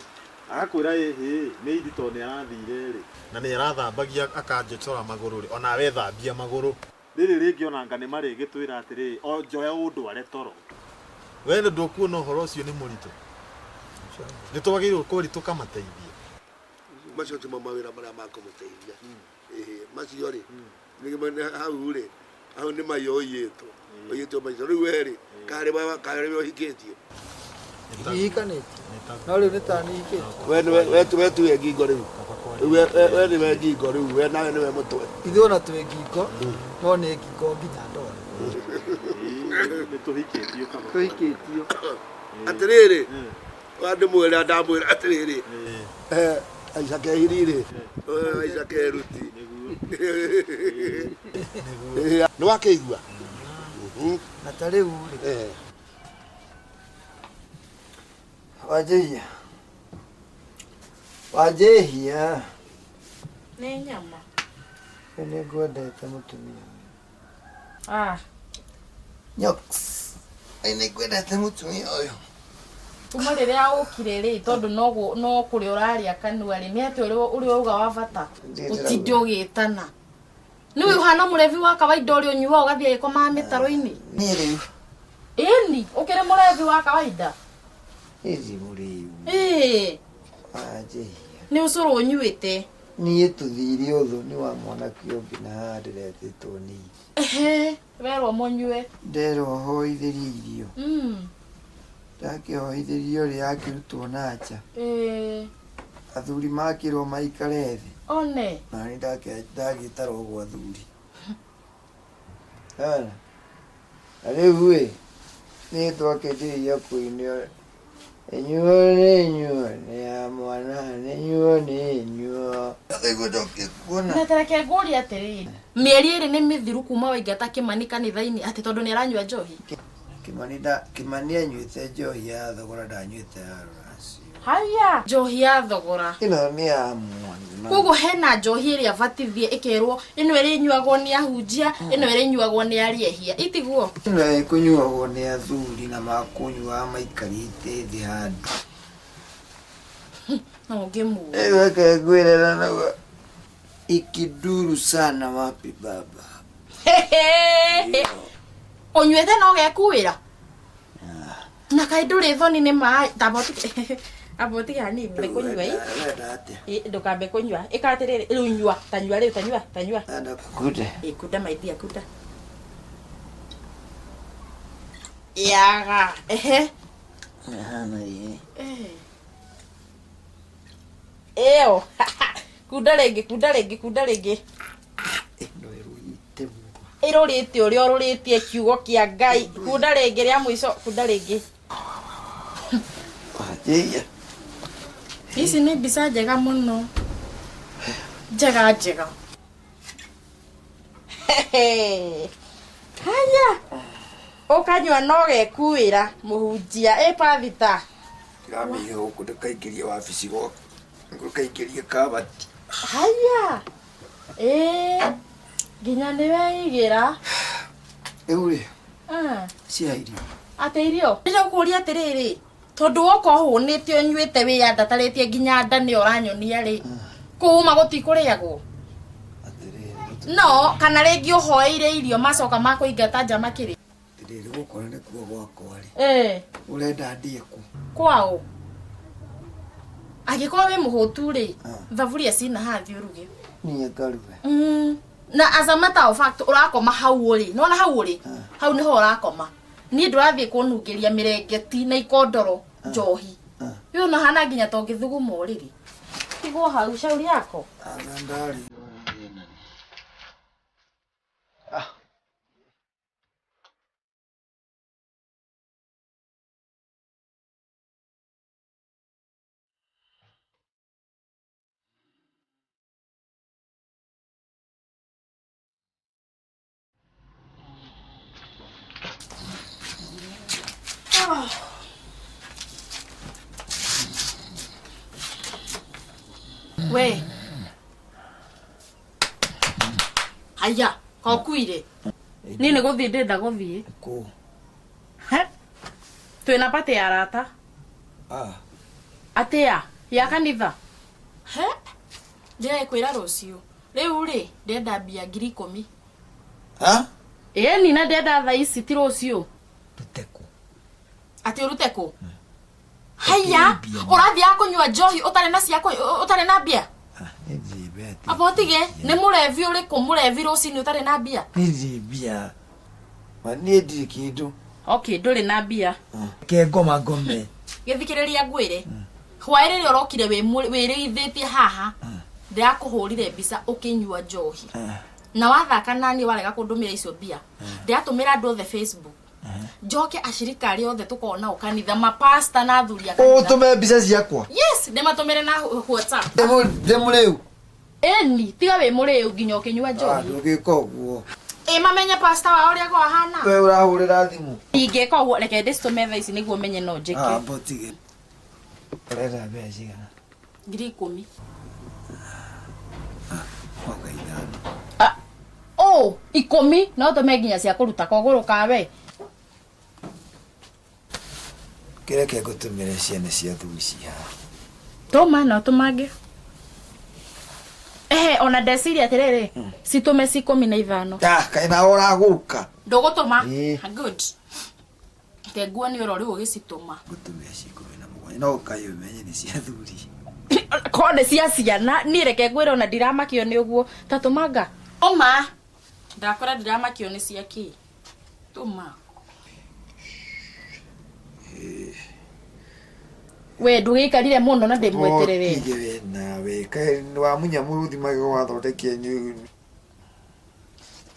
agakwĩra ĩhĩ mĩindi tondũ nĩ arathire rĩ na nĩ arathambagia akanjĩcora magũrũ rĩ ona we thambia magũrũ. Rĩrĩ rĩngĩ onanga nĩ marĩgĩtwĩra atĩrĩrĩ o njoya ũndware toro. We nĩ ndũkuona ũhoro ũcio nĩ mũritũ. Nĩ twagĩrĩirwo kweri tũkamateithia. Macio timo mawĩra marĩa makũmũteithia. Macio rĩ hau rĩ hau nĩ maiyo ũiyĩtwo. Ũiyĩtwo maico rĩu we rĩ karĩ we ũhikĩtie. Hikanĩtie. No rĩu nĩ ta nĩ hikĩtie. We tuwe ngingo rĩu. We nĩwe ngingo rĩu we nawe nĩwe mũtwe. Ithuĩ ona twĩ ngingo no nĩ ngingo nginya ndore. Nĩ tũhikĩtio kaba. Tũhikĩtio. Atĩrĩrĩ wandĩmwĩra ndamwĩra atĩrĩrĩ Isaac Ehiri rĩ Isaac Eruti. Nĩ wakĩigua? Na ta rĩu rĩ Wanjĩhia. Wanjĩhia. Nĩ nyama. Nĩ ngwendete mũtumia. Ah. Nyoks. Nĩ ngwendete mũtumia ũyũ. Kuma rĩrĩa ũkire rĩ tondũ no kũrĩa ũrarĩa kanua rĩ nĩ atĩ ũrĩa ũrauga wa bata ũtinde ũgĩtana. Nĩwe ũhana mũrebi wa kawaida ũrĩa ũnyuaga ũgathiĩ agĩkomaga mĩtaro-inĩ. Niĩ rĩu. Ĩni ũkĩrĩ mũrebi wa kawaida. Ĩthi mũrĩu. Ĩĩ. Wanjĩhia. Nĩ ũcũrũ ũnyuĩte. Niĩ tũthire ũthũ nĩ wa mwanake ũngĩ na haha ndĩretĩtwo nĩ irio. Ehe, werwo mũnyue. Nderwo hoithĩrie irio. Ndakĩhoithĩrio rĩ akĩrutwo na nja. Athuri makĩrwo maikare thĩ. One. Na nĩ ndagĩtarwo gwa athuri. Ona. Na rĩu ĩ nĩ twakĩnjĩrĩria kũinio. Inyuo nĩ inyuo nĩ ya mwana nĩ inyuo nĩ inyuo. Na tareke ngũrie atĩrĩrĩ mĩeri ĩrĩ nĩ mĩthiru kuma waingata Kĩmani kanitha-inĩ atĩ tondũ nĩ aranyua njohi. Kĩmani anyuĩte njohi ya thogora ndanyuĩte ya rũracio. Haya njohi ya thogora. Ĩno nĩ ya mwana. Koguo hena njohi ĩrĩa batithie ĩkerwo ĩno ĩrĩnyuagwo nĩ ahunjia ĩno ĩrĩnyuagwo nĩ arĩa ehia itiguo. Ĩno ĩkũnyuagwo nĩ athuri na makũnyuaga maikarĩte thĩ handũ. No ũngĩmuona. Rĩu reke ngwĩre na naguo. Ikiduru sana wapi baba. Ũnyuĩte no ũgekuĩra? Na kaĩ ndũrĩ thoni nĩ maĩ amba ũtige hanini kũnyua ĩ. Ndũkambe kũnyua ĩka atĩrĩrĩ rĩu nyua ta nyua rĩu ta nyua ta nyua. Kunde. Kunda my dear kunda. Yaga ehe. Hana ĩ. Ĩyo. Kunda rĩngĩ kunda rĩngĩ kunda rĩngĩ. Ĩno ĩrũrĩte mũno. Ĩrũrĩte ũrĩa ũrũrĩtie kiugo kĩa Ngai. Kunda rĩngĩ rĩa mũico kunda rĩngĩ. Wanjĩhia. Ici nĩ mbica njega mũno. Njega njega. Haya. Ũkanyua no ũgekuĩra mũhunjia ĩ pathita. Ndĩramĩiga gũkũ ndĩkaingĩrie wabici gwaku. Ndũkaingĩrie kabati. Haya. Ĩ nginya nĩ weigĩra. Rĩu rĩ cia irio. Atĩ irio. Ndĩrakũria atĩrĩrĩ tondũ woka ũhũnĩte ũnyuĩte wĩyandatarĩtie nginya nda nĩ ũranyonia rĩ kũũma gũtikũrĩagwo. No kana rĩngĩ ũhoeire irio macoka makũingata nja makĩrĩ. Atĩrĩrĩ gũkũ nĩkuo gwakwa rĩ. Ũrenda ndĩe kũ? Kwao. Angĩkorwo wĩ mũhũtu rĩ thaburia cina haha thiĩ ũruge. Niĩ ngaruge. Na as a matter of fact ũrakoma hau ũrĩ. Nĩwona hau ũrĩ? Hau nĩho ũrakoma. Niĩ ndũrathiĩ kũnungĩria mĩrengeti na ikondoro njohi. Rĩu ona hana nginya ta ũngĩthuguma ũrĩrĩ. Tigwo hau shauri yako. Anga ndarĩ. We haya kokuire niĩ nĩ gũthiĩ ndĩrenda gũthiĩ. Kũ? He? Twĩna patĩ ya arata. Ah. Atĩa ya kanitha he ndĩrekwĩra rũciũ rĩu rĩ ndĩrenda mbia 10,000. Ha? Ĩni na ndĩrenda thaa ici ti rũciũ. Atĩ ũrute kũ? Haya ũrathiaga kũnyua njohi ũtarĩ na cia ũtarĩ na mbia? Aba ũtige nĩ mũrevi ũrĩkũ mũrevi rũcinĩ ũtarĩ na mbia? Niĩ ndirĩ mbia. Ma niĩ ndirĩ kĩndũ. Okay, ndũrĩ na mbia. Ke ngoma ngome. Gĩthikĩrĩria ngwĩre hwaĩ rĩrĩa ũrokire wĩrĩithĩtie haha ndĩrakũhũrire mbica ũkĩnyua njohi na wathaka naniĩ warega kũndũmĩra icio mbia ndĩratũmĩra andũ othe Facebook njoke ashirika arĩa othe tũkoragwo nao kanitha mapasta na athuri a kanitha. Ũtũme mbica ciakwa. Yes, ndĩmatũmĩre na WhatsApp. Ndĩ mũrĩu. Ĩni tiga wĩ mũrĩu nginya ũkĩnyua njohi. Ndũgĩka ũguo. Ĩ mamenye pasta wao ũrĩa kwahana. We ũrahũrĩra thimũ. Ingĩka ũguo reke ndĩcitũme thaa ici nĩguo menye no njĩke. Ah, mbotige. Ũrenda mbeca cigana? 10,000. Oka 5. Oh, 10 no tũme nginya cia kũruta kogũrũ kawe. Kĩreke ngũtũmĩre ciana cia thuri ci haha. Tũma no tũmange. Ehe, ona ndeciria atĩrĩrĩ, citũme ci 15. Ah, kaĩ nawe ũragũka. Ndũgũtũma? Ĩĩ. Good. Reke nguonie ũrĩa rĩu ũgĩcitũma. Ngũtũmĩra ci 17 no kaĩ ũmenye nĩ cia thuri. Korwo nĩ cia ciana, niĩ reke ngwĩre ona ndiramakio nĩ ũguo. Ta tũmanga. Tũma. Ndakwĩra ndiramakio nĩ cia kĩ. Tũma. We ndũgĩikarire mũno na ndĩmweterere. Tige we nawe kaĩ wamunya mũrũthi magego wathondekia nĩ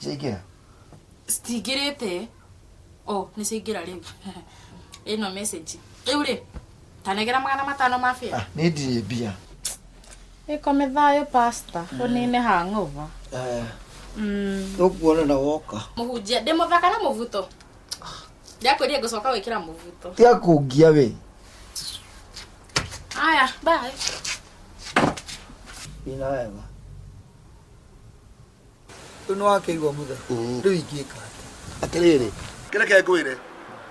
ciaingĩra. Citingĩrĩte. Oh, nĩ ciaingĩra rĩu. Ĩno message. Rĩu rĩ, tanegera 500 ma bĩa. Niĩ ndirĩ mbia. Ĩkome thayũ pasta, ũnine hangover. Aya. Tũkuona na woka. Mũhunjia, ndĩ mũthaka na mũbuto. Ndakwĩrire ngũcoka gwĩkĩra mũbuto. Tiga kũngia we. Aya, bye. Ina wega. Rĩu nĩ wakĩigua mũthe. Rĩu ingĩka atĩa? Atĩrĩrĩ, kĩreke ngwĩre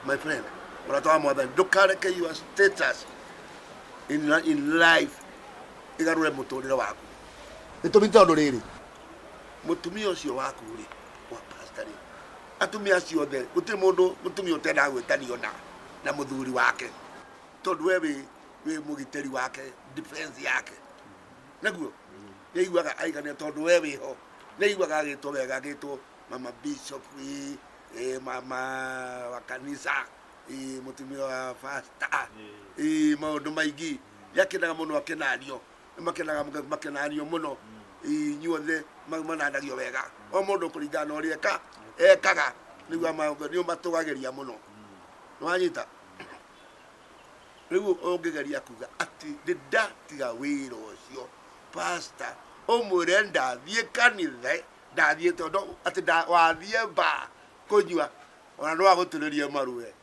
my friend, mũrata wa mwathani, ndũkareke your status in life ĩgarũre mũtũrĩre waku. Gĩtũmi tondũ rĩrĩ, mũtumia ũcio waku rĩ, wa pastor rĩ, atumia acio othe, gũtirĩ mũndũ mũtumia ũtendaga gwĩtanio na mũthuri wake, tondũ we wĩ mũgitĩri wake, defense yake. Naguo, nĩaiguaga aiganĩra tondũ we wĩho, nĩaiguaga agĩtwo wega, agĩtwo mama bishop, mama wa kanitha, mũtumia wa pastor, maũndũ maingĩ. Nĩakenaga mũno akenanio, nĩmakenaga makenanio mũno. Inyuothe manandagio wega, o mũndũ kũringana na ũrĩa ekaga, nĩguo nĩo matũgagĩria mũno. Nĩwanyita? Rĩu ũngĩgeria kuga atĩ ndĩndatiga wĩra ũcio, pastor, ũmwĩre ndathiĩ kanitha, ndathiĩ tondũ atĩ wathiĩ bar kũnyua, ona no agũturĩrie maru we.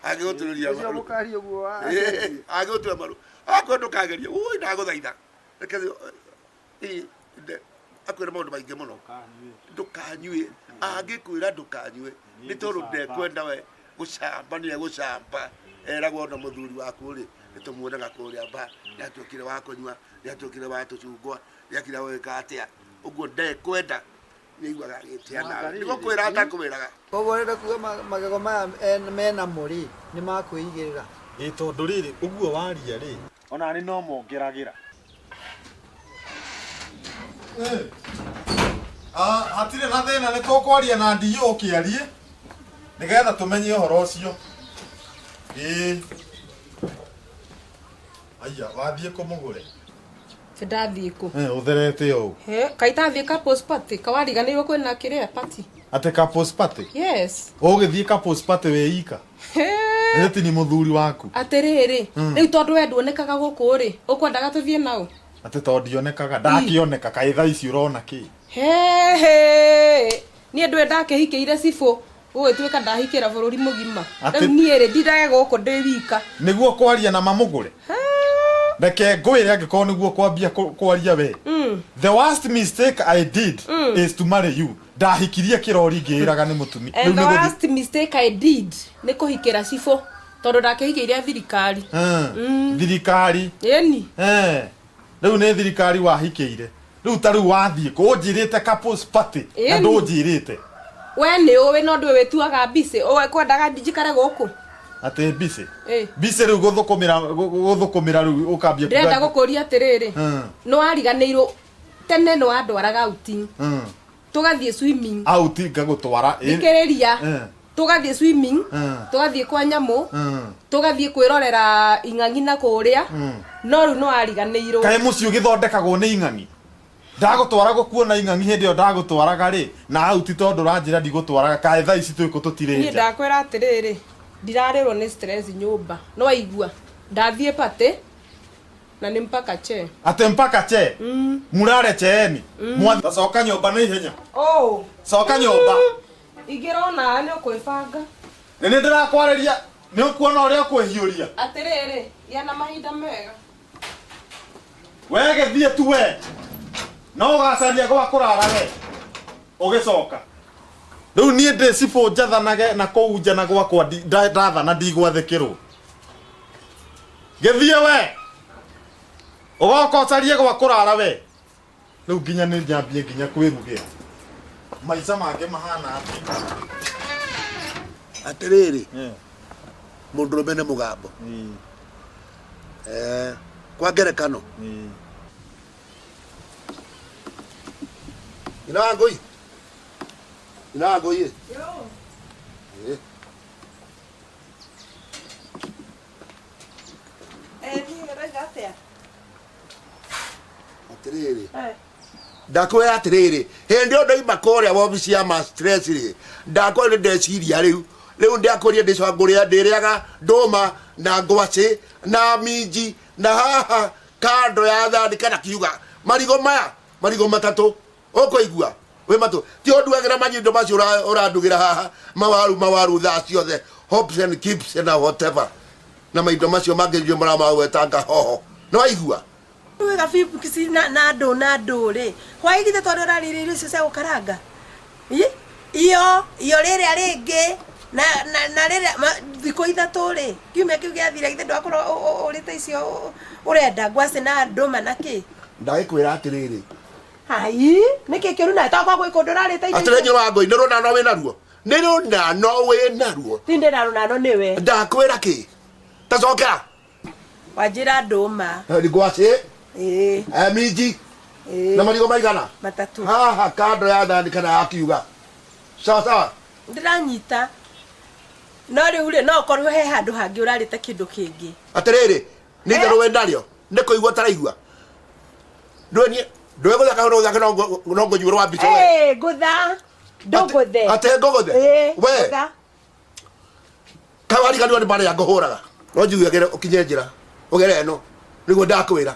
Angĩgũturĩria Ũcio maru. mũkari ũguo wa- Angĩgũturĩria maru. Akwĩra ndũkagerie, ui ndagũthaitha. Reke akwĩra maũndũ maingĩ mũno. Ndũkanyue. Angĩkwĩra ndũkanyue, nĩ tondũ ndekwenda we gũcamba, nĩ egũcamba. Eragwo ona mũthuri waku rĩ, nĩtũmuonaga kũrĩa bar, nĩatuĩkire wa kũnyua, nĩatuĩkire wa tũcungwa, nĩakire wa gwĩka atĩa. Ũguo ndekwenda, nĩaiguaga agĩtĩa nawe. Nĩguo kwĩra atakwĩraga. Koguo ũrenda kuga magego maya menamo rĩ, nĩ makwĩigĩrĩra. Ĩ tondũ rĩrĩ, ũguo waria rĩ, ona nĩ no mongeragĩra. Hatirĩ na thĩna, nĩ tũkwaria na ndiyũ ũkĩarie nĩgetha tũmenye ũhoro ũcio. Ĩĩ. Aya, wathiĩ kũmũgũre? Ndathiĩ kũ? Ũtherete ũũ. He, kaĩ itathiĩ couples party? Kawariganĩirwo kwĩna kĩrĩa party? Atĩ couples party? Yes. Ũgĩthiĩ couples party wĩ ika? He. Ĩti ni mũthuri waku. Atĩrĩrĩ, rĩu tondũ we nduonekaga gũkũ rĩ, ũkwendaga tũthiĩ nao? Atĩ tondũ ndionekaga, ndakĩoneka, kaĩ thaa ici ũrona kĩ? He, he. Niĩ ndũĩ ndakĩhikĩire cibũ. Gũgĩtuĩka ndahikĩra bũrũri mũgima. Atĩ- Rĩu niĩ rĩ ndindage gũkũ ndĩ wika. Nĩguo kwaria na mamũgũre. Reke ngwĩre angĩkorwo nĩguo kwambia kwaria we. The worst mistake I did is to marry you. Ndahikirie kĩrori ngĩĩraga nĩ mũtumia. And the worst mistake I did nĩ kũhikĩra cibũ tondũ ndakĩhikĩire thirikari. Thirikari. Ĩni. Eh. Rĩu nĩ thirikari wahikĩire. Rĩu ta rĩu wathiĩ kũ ũnjĩrĩte couples party na Ĩni. ndũnjĩrĩte We nĩ ũĩ no ndũĩ wĩtuaga mbicĩ. Ũĩ kwendaga njikare gũkũ. atĩ mbicĩ. Ĩ. Mbicĩ rĩu gũthũkũmĩra gũthũkũmĩra rĩu ũkambia Ndĩrenda gũkũria atĩrĩrĩ. Nĩ wariganĩirwo tene nĩ wandwaraga outing. Tũgathiĩ swimming. Auti ngagũtwara. Ĩ. Thikĩrĩria. Tũgathiĩ swimming. Tũgathiĩ kwa nyamũ. Tũgathiĩ kwĩrorera ing'ang'i na kũrĩa. No rĩu nĩ wariganĩirwo. Kaĩ mũciĩ ũgĩthondekagwo nĩ ing'ang'i? Ndagũtwara gũkuona ing'ang'i hĩndĩ ĩyo ndagũtwaraga rĩ na auti tondũ ũranjĩra ndigũtwaraga kaĩ thaa ici twĩkũ tũtirĩ Niĩ nja. ndakwĩra atĩrĩrĩ, ndirarĩrwo nĩ stress nyũmba. Nĩ waigua? Ndathiĩ party na nĩ mpaka che. Atĩ mpaka che murare cheeni. Mwathi coka nyũmba na ihenya. Oh. Coka nyũmba. Ingĩrona nĩ ũkwĩbanga. Nĩ nĩ ndĩrakwarĩria nĩ ũkuona ũrĩa ũkwĩhiũria. Atĩrĩrĩ, gĩa na mahinda mega. We gĩthiĩ tu we. No ũgacaria gwa kũrara we. Ũgĩcoka. Rĩu niĩ ndĩ cibũ njathanage na kũu nja na gwakwa ndathana ndigwathĩkĩrwo. Gĩthiĩ we. Ũgoka ũcarie gwa kũrara we. Rĩu nginya nĩ nyambie nginya kwĩrugĩra. Maica mangĩ mahana atĩa? Atĩrĩrĩ, mũndũrũme nĩ mũgambo. Eh, kwa ngerekano nyina wa ngũi, nyina wa ngũi ĩ. Ĩ. Niĩ ũroiga atĩa? Atĩrĩrĩ, ndakwĩra atĩrĩrĩ, hĩndĩ ĩyo ndoima kũrĩa wobici ya ma stress rĩ, ndakorwo nĩ ndeciria rĩu rĩu ndakũria ndĩcoka ngũrĩa ndĩrĩaga ndũma na ngwacĩ na minji na haha kando ya thani kana kiuga marigũ maya marigũ matatũ ũkũigua wĩ matũ ti ũnduagĩra manyindo macio ũrandugĩra haha mawaru mawaru thaa ciothe hops and keeps and whatever na maindo macio mangĩ ndio maramagwetanga hoho nĩ waigua. Wĩga bibukici na ndũ na ndũ rĩ hwaigithe tondũ ũrarĩire irio icio cia gũkaranga. Iyo iyo rĩrĩa rĩngĩ na na na rĩrĩa thikũ ithatũ rĩ kiumia kĩu gĩathira githĩ ndwakorwo ũrĩte icio ũrenda ngwacĩ na ndũma na kĩ. Ndagĩkwĩra atĩrĩrĩ. Hai, nĩkĩ kĩũru na tokorwo gwĩ kũndũ ũrarĩte irio Atĩrĩ icio? nyina wa ngũi, nĩ rũnano wĩ naruo, nĩ rũnano wĩ naruo. Ti ndĩ na rũnano nĩwe. Ndakwĩra kĩ ta cokera. Wanjĩra ndũma. Ngwacĩ. Ĩĩ. Minji. Ĩĩ. Na marigũ maigana? Matatũ. Haha kando ya thani kana ya kiuga. Sawa sawa. Ndĩranyita. No rĩu rĩ no ũkorwo he handũ hangĩ ũrarĩte kĩndũ kĩngĩ. Atĩrĩrĩ, nĩ itherũ wĩ narĩo nĩ kũigua ũtaraigua. Ndũĩ niĩ ndũĩ gũthaka no gũthaka no ngũnyuĩrwo wa mbica we. Ĩĩ, ngũtha. Ndũngũthe. Atĩ ngũgũthe? Ĩĩ, We. ngũtha. Kawariganĩrwo nĩ marĩa ngũhũraga. No njuge ũgere ũkinye njĩra ũgere ĩno nĩguo ndakwĩra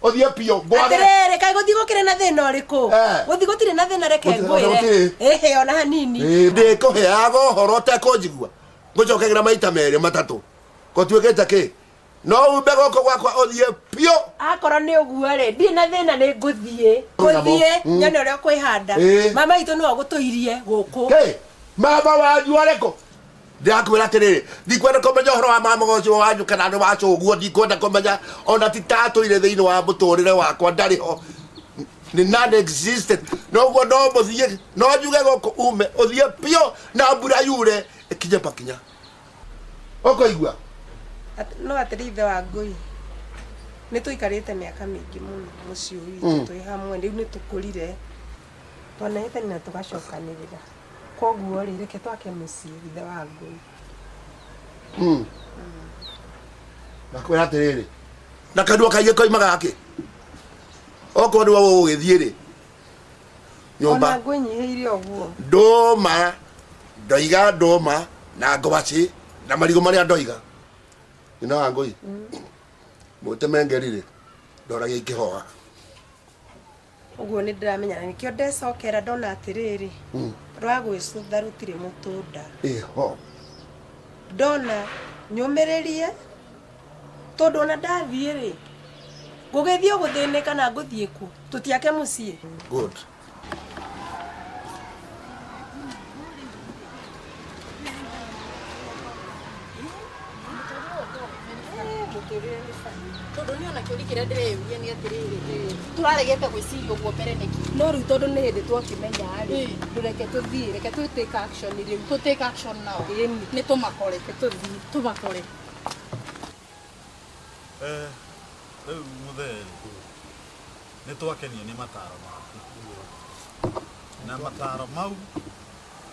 ũthiĩ biũ ngwage. Atĩrĩrĩ, kaĩ gũthiĩ gũkĩrĩ na thĩna ũrĩkũ? Gũthiĩ gũtirĩ na thĩna reke Gũtirĩ- ngwĩre. gũtirĩ. Ĩhĩ, ona hanini. Ndĩkũheaga ũhoro ũtekũnjigua ngũcokagĩra maita merĩ matatũ gũtuĩkĩte kĩ no umbe gũkũ gwakwa ũthiĩ biũ. Akorwo nĩ ũguo rĩ, ndirĩ na thĩna nĩ ngũthiĩ. Ngũthiĩ nyone ũrĩa ũkwĩhanda. Mama witũ nĩwe ũgũtũirie gũkũ. Kĩ? Mama wanyu arĩkũ? Ndĩrakwĩra atĩrĩrĩ, ndikwenda kũmenya ũhoro wa mama ũcio wanyu kana nĩ wa cũguo, ndikwenda kũmenya ona ti tatũire thĩinĩ wa mũtũrĩre wakwa ndarĩ ho, nĩ non existent. Noguo no mũthiĩ no njuge gũkũ ume ũthiĩ biũ na mbura yure ĩkinye makinya ũkũigua. No atĩrĩ ithe wa ngũi, nĩ tũikarĩte mĩaka mĩingĩ mũno mũciĩ ũyũ witũ twĩ hamwe, rĩu nĩ tũkũrire twanahĩtania na tũgacokanĩrĩra. Koguo rĩ, reke twake mũciĩ ithe wa ngũi. Ndakwĩra atĩrĩrĩ, na kanua kaingĩ koimaga gakĩ okorwo nĩwe ũgũgĩthiĩ rĩ nyũmba. Ona ngwĩnyihĩire ũguo. Ndũma ndoiga ndũma na ngwacĩ na marigũ marĩa ndoiga. Nyina wa ngũi, mũtemengeri rĩ ndoragia ikĩhoha. Ũguo nĩ ndĩramenya na nĩkĩo ndecokera ndona atĩrĩrĩ, Rwa gwĩcũtha rũtirĩ mũtũnda. Ĩho. Ndona nyũmĩrĩrie tondũ ona ndathiĩ rĩ ngũgĩthiĩ o gũthĩnĩka na ngũthiĩ kũ tũtiake mũciĩ. Good. Tondũ niĩ ona kĩũria kĩrĩa ndĩreyũria nĩ atĩrĩrĩ, tũraregete gwĩciria ũguo mbere nĩkĩ? No rĩu tondũ nĩ hĩndĩ twakĩmenya rĩ, ndũreke tũthiĩ, reke tũ take action rĩu. Tũ take action now. Nĩ tũmakore. Tũthiĩ. Tũmakore. Eh, rĩu mũthee rĩ, nĩ twakenio nĩ mataro maku. Na mataro mau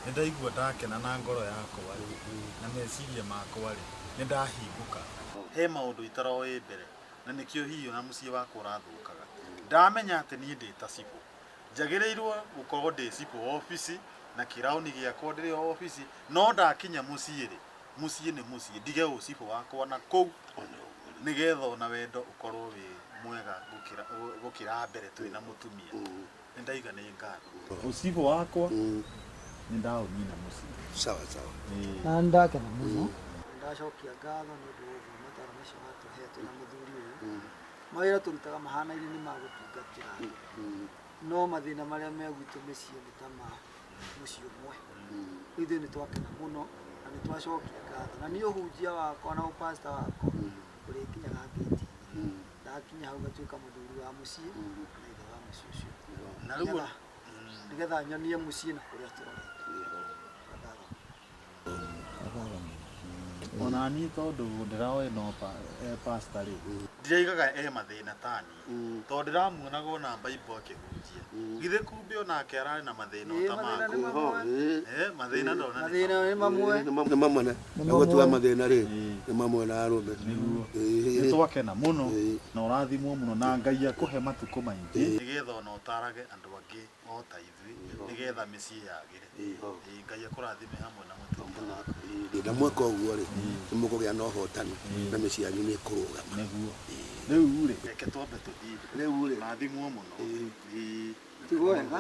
nĩ ndaigua ndakena na ngoro yakwa rĩ, na meciria makwa rĩ, nĩ ndahingũka. He maũndũ itaroĩ mbere na nĩkĩo hihi ona mũciĩ wakwa ũrathũkaga. Ndamenya atĩ niĩ ndĩ ta cibũ, njagĩrĩirwo gũkorwo ndĩ cibũ obici na kĩraũni gĩakwa ndĩrĩ o obici, no ndakinya mũciĩ rĩ, mũciĩ nĩ mũciĩ, ndige ũcibũ wakwa na kũu nĩgetha ona wendo ũkorwo wĩ mwega gũkĩra gũkĩra mbere twĩ na mũtumia. Nĩ ndaiga nĩ ngatho. Ũcibũ wakwa nĩ ndaũnina mũciĩ. Sawa sawa. Na nĩ ndakena mũno. Ndacokia ngatho nĩ ũndũ wa ũguo mataro macio watũhe twĩ na mũthuri ũyũ. Mawĩra tũrutaga mahanaine nĩ ma gũtungatĩra andũ. No mathĩna marĩa me gwitũ mĩciĩ nĩ ta ma mũciĩ ũmwe. Rĩu ithuĩ nĩ twakena mũno na nĩ twacokia ngatho. Na niĩ ũhunjia wakwa na ũpasta wakwa ũrĩkinyaga ngĩti-inĩ. Ndakinya hau ngatuĩka mũthuri wa mũciĩ na ithe wa mũciĩ ũcio. Na rĩu Nĩgetha nyonie mũciĩ na kũrĩa tũrorete. Ona niĩ tondũ ndĩroĩ no pastor rĩ, ndiraigaga e mathĩna ta niĩ, tondũ ndĩramuonaga ona Bible akĩhunjia. Githĩ kumbe onake ararĩ na mathĩna o ta maku? Mathĩna ndona nĩ Mathĩna nĩ mamwe. Nĩ mamwe na nĩguo tuga mathĩna rĩ, nĩ mamwe na arũme. Nĩ twakena mũno na ũrathimwo mũno na Ngai akũhe matukũ maingĩ nĩgetha ona ũtarage andũ angĩ o ta ithuĩ nĩgetha mĩciĩ yagĩre. Ngai akũrathime hamwe na mũtumia waku. Na mweka ũguo rĩ, nĩ mũkũgĩa na ũhotani na mĩciĩ yanyu nĩ ĩkũrũgama. Nĩguo. Rĩu rĩ, reke twambe tũthiĩ. Rĩu rĩ, Rathimwo mũno. Tiguo wega.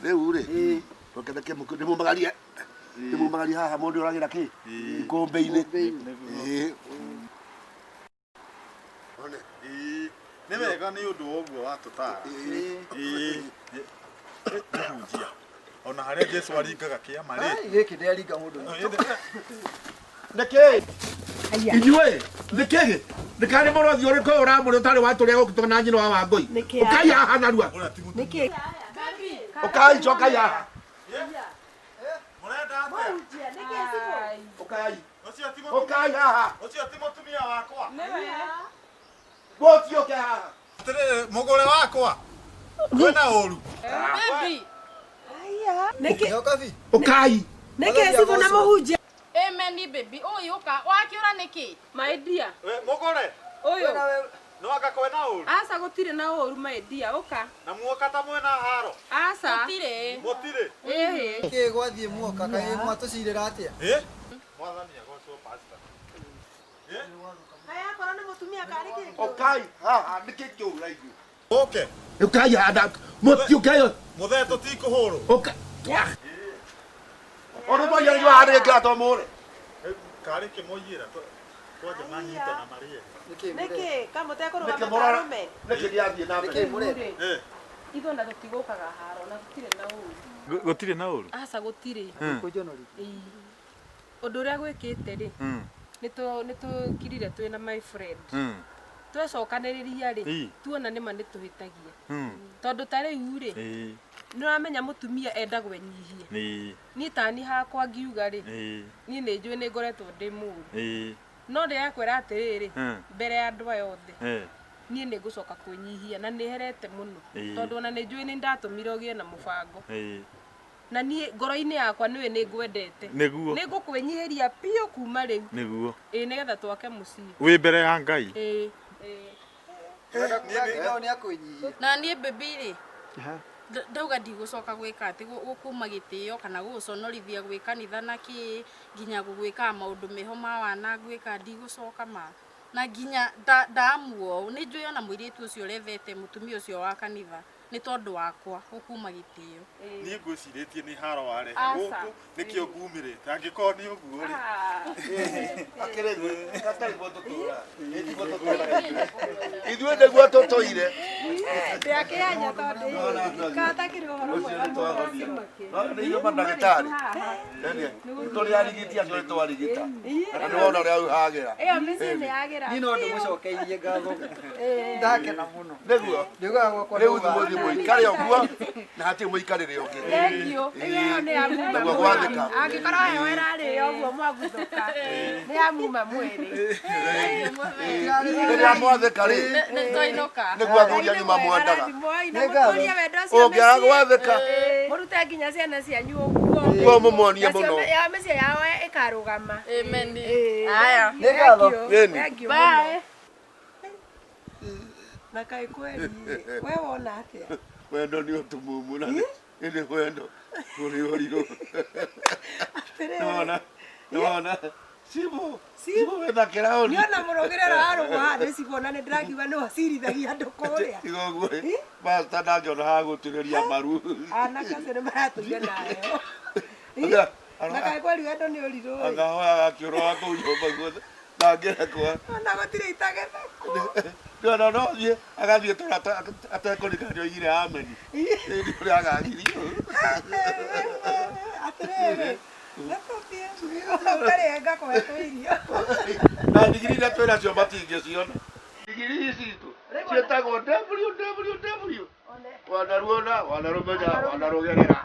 Rĩu rĩ, reke ndĩmumagarie ndĩmumagarie haha mũndũ ũragĩra kĩ ikũmbĩ-inĩ. Nĩ wega nĩ ũndũ wa ũguo watũtara. Mũhunjia. Ona harĩa Jesu aringaga kĩama rĩ. Gĩkĩ ndĩaringa mũndũ. Nĩkĩ? Inyuĩ nĩkĩ? Nĩkarĩ mũrothi ũrĩkũ ũramũrĩ ũtarĩ watũrĩa gũkĩtwo na nyina wa Wangũi? Ũkai haha narua. Ũkai cokai haha. Ũkai. Ũkai haha. Ũcio ti mũtumia wakwa. Mũthiĩ ũke haha. Atĩrĩrĩ mũgũre wakwa. Kwĩna ũru. Ũkai. Nĩkĩ cibũ na mũhunjia? Amen baby. Ũyũ ũka wakĩũra nĩkĩ? My dear. Mũgũre. Ũyũ. No anga kwĩna ũru. Aca gũtirĩ na ũru my dear, ũka. Na muoka ta mwĩna haro. Aca. Gũtirĩ. Mũtirĩ. Ĩhĩ. Kĩ gwathiĩ muoka kaĩ mwatũcirĩra atĩa? Mwathani agocwo pastor. Haya akorwo nĩ mũtumia karĩ kĩ? Ũkai haha nĩkĩ kĩũra inyuĩ? Ũke. Ũkai haha mũthiĩ ũkai. Mũthee tũtikũhũrwo. Ũka. Ũndũ mwaiyĩra inyuĩ haha nĩkĩ to mũre? Karĩ kĩmũiyĩra kwanja manyita na marĩe. Nĩkĩ kamũtekũrũgama Nĩkĩ mũrora? karume? Nĩkĩ gĩathiĩ na mbere? Ithuĩ ona tũtigũkaga haro na gũtirĩ na ũru. Gũtirĩ na ũru? Aca gũtirĩ. Ĩĩ. Ũndũ ũrĩa gwĩkĩte rĩ, nĩ tũkirire twĩ na my friend. Twecokanĩrĩria rĩ, tuona nĩma nĩ tũhĩtagia. Tondũ ta rĩu rĩ, nĩ ũramenya mũtumia endagwo enyihie. Niĩ tani hakwa ngiuga rĩ, niĩ nĩ njũĩ nĩ ngoretwo ndĩ mũru. No ndĩrakwĩra atĩrĩrĩ, mbere ya andũ aya othe, niĩ nĩ ngũcoka kwĩnyihia na nĩ herete mũno. Tondũ ona nĩ njũĩ nĩ ndatũmire ũgĩe na mũbango. Na niĩ ngoro-inĩ yakwa nĩwe nĩ ngwendete. Nĩguo. Nĩ ngũkwĩnyihĩria biũ kuma rĩu. Nĩguo. Ĩĩ nĩgetha twake mũciĩ. Wĩ mbere ya Ngai. Ĩĩ. Na niĩ baby rĩ, ndauga ndigũcoka gwĩka atĩ gũkuma gĩtĩo kana gũgũconorithia gwĩ kanitha na kĩ nginya gũgwĩkaga maũndũ meho ma wana ngwĩka ndigũcoka ma na nginya ndaamua ũũ nĩ njũĩ ona mũirĩtu ũcio ũrethete mũtumia ũcio wa kanitha Nĩ tondũ wakwa gũkuma gĩtĩo. Niĩ ngwĩcirĩtie nĩ haro warehe Aca. gũkũ nĩkĩo ngumĩrĩte angĩkorwo nĩ ũguo rĩ. Ithuĩ nĩguo tũtũire. Ndĩakĩanya tondũ katakĩrĩ ũhoro mwega No nĩ ithuĩ mandagĩtarĩ. Tũrĩ arigiti acio nĩ twarigita. Na nĩ wona ũrĩa hagĩra. Ĩyo mĩciĩ nĩ yagĩra. Niĩ no ndĩmũcokeirie ngatho. Ndakena mũno. Nĩguo. Ndiugaga gwakwa Rĩu thiĩ mũikare ũguo na hatirĩ mũikarĩre ũngĩ. Thengiũ. Ĩyo nĩ ya muma Naguo mwĩrĩ. gwathĩka. Angĩkorwo heho ĩrarĩo ũguo mwaguthũka nĩ ya muma mwĩrĩ. Rĩrĩa mwathĩka rĩ Nĩtwainũka. nĩguo athuri anyu mamwendaga. Na mũtũrie wendo ũcio Ũngĩaga mĩciĩ. gwathĩka Mũrute nginya ciana cianyu ũguo. Ũguo mũmuonie Nacio mũno. ya mĩciĩ yao ĩkarũgama. Amen. Ĩĩ. Haya. Nĩ ngatho. Ĩni. Thengiũ Bye. mũno. Na kaĩ kweli we wona atĩa? Wendo nĩ ũtumumu na ĩndĩ wendo ũrĩ ũrirũ. Nĩwona nĩwona cibũ cibũ wĩna kĩraũni. Niona mũrũgĩrĩro wa rũgũ haha nĩ cibũ na nĩ ndĩrakiuga nĩwe ũcirithagia andũ kũrĩa. Tiga ũguo pasta ndangĩona ha gũturĩria maru. Anake acio nĩ maratũire nayo. Na kaĩ kweli wendo nĩ ũrirũ ĩ. Akahoyaga akĩũrũra kũu nyũmba guothe ndangĩrekwo. Ona gũtirĩ itagethekwo. Ndĩrona no thiĩ agathiĩ tũra atekũrikana nĩoigire ameni. Ĩndĩ ũrĩa agagirio. Atĩrĩrĩ, nĩtũthiĩ ũkarĩe ngakũhe tũirio. Na ndigiri iria twĩ nacio matingĩciona. Ndigiri ici citũ ciĩtagwo www. Wanaruona, wanarũmenya, wanarũgerera.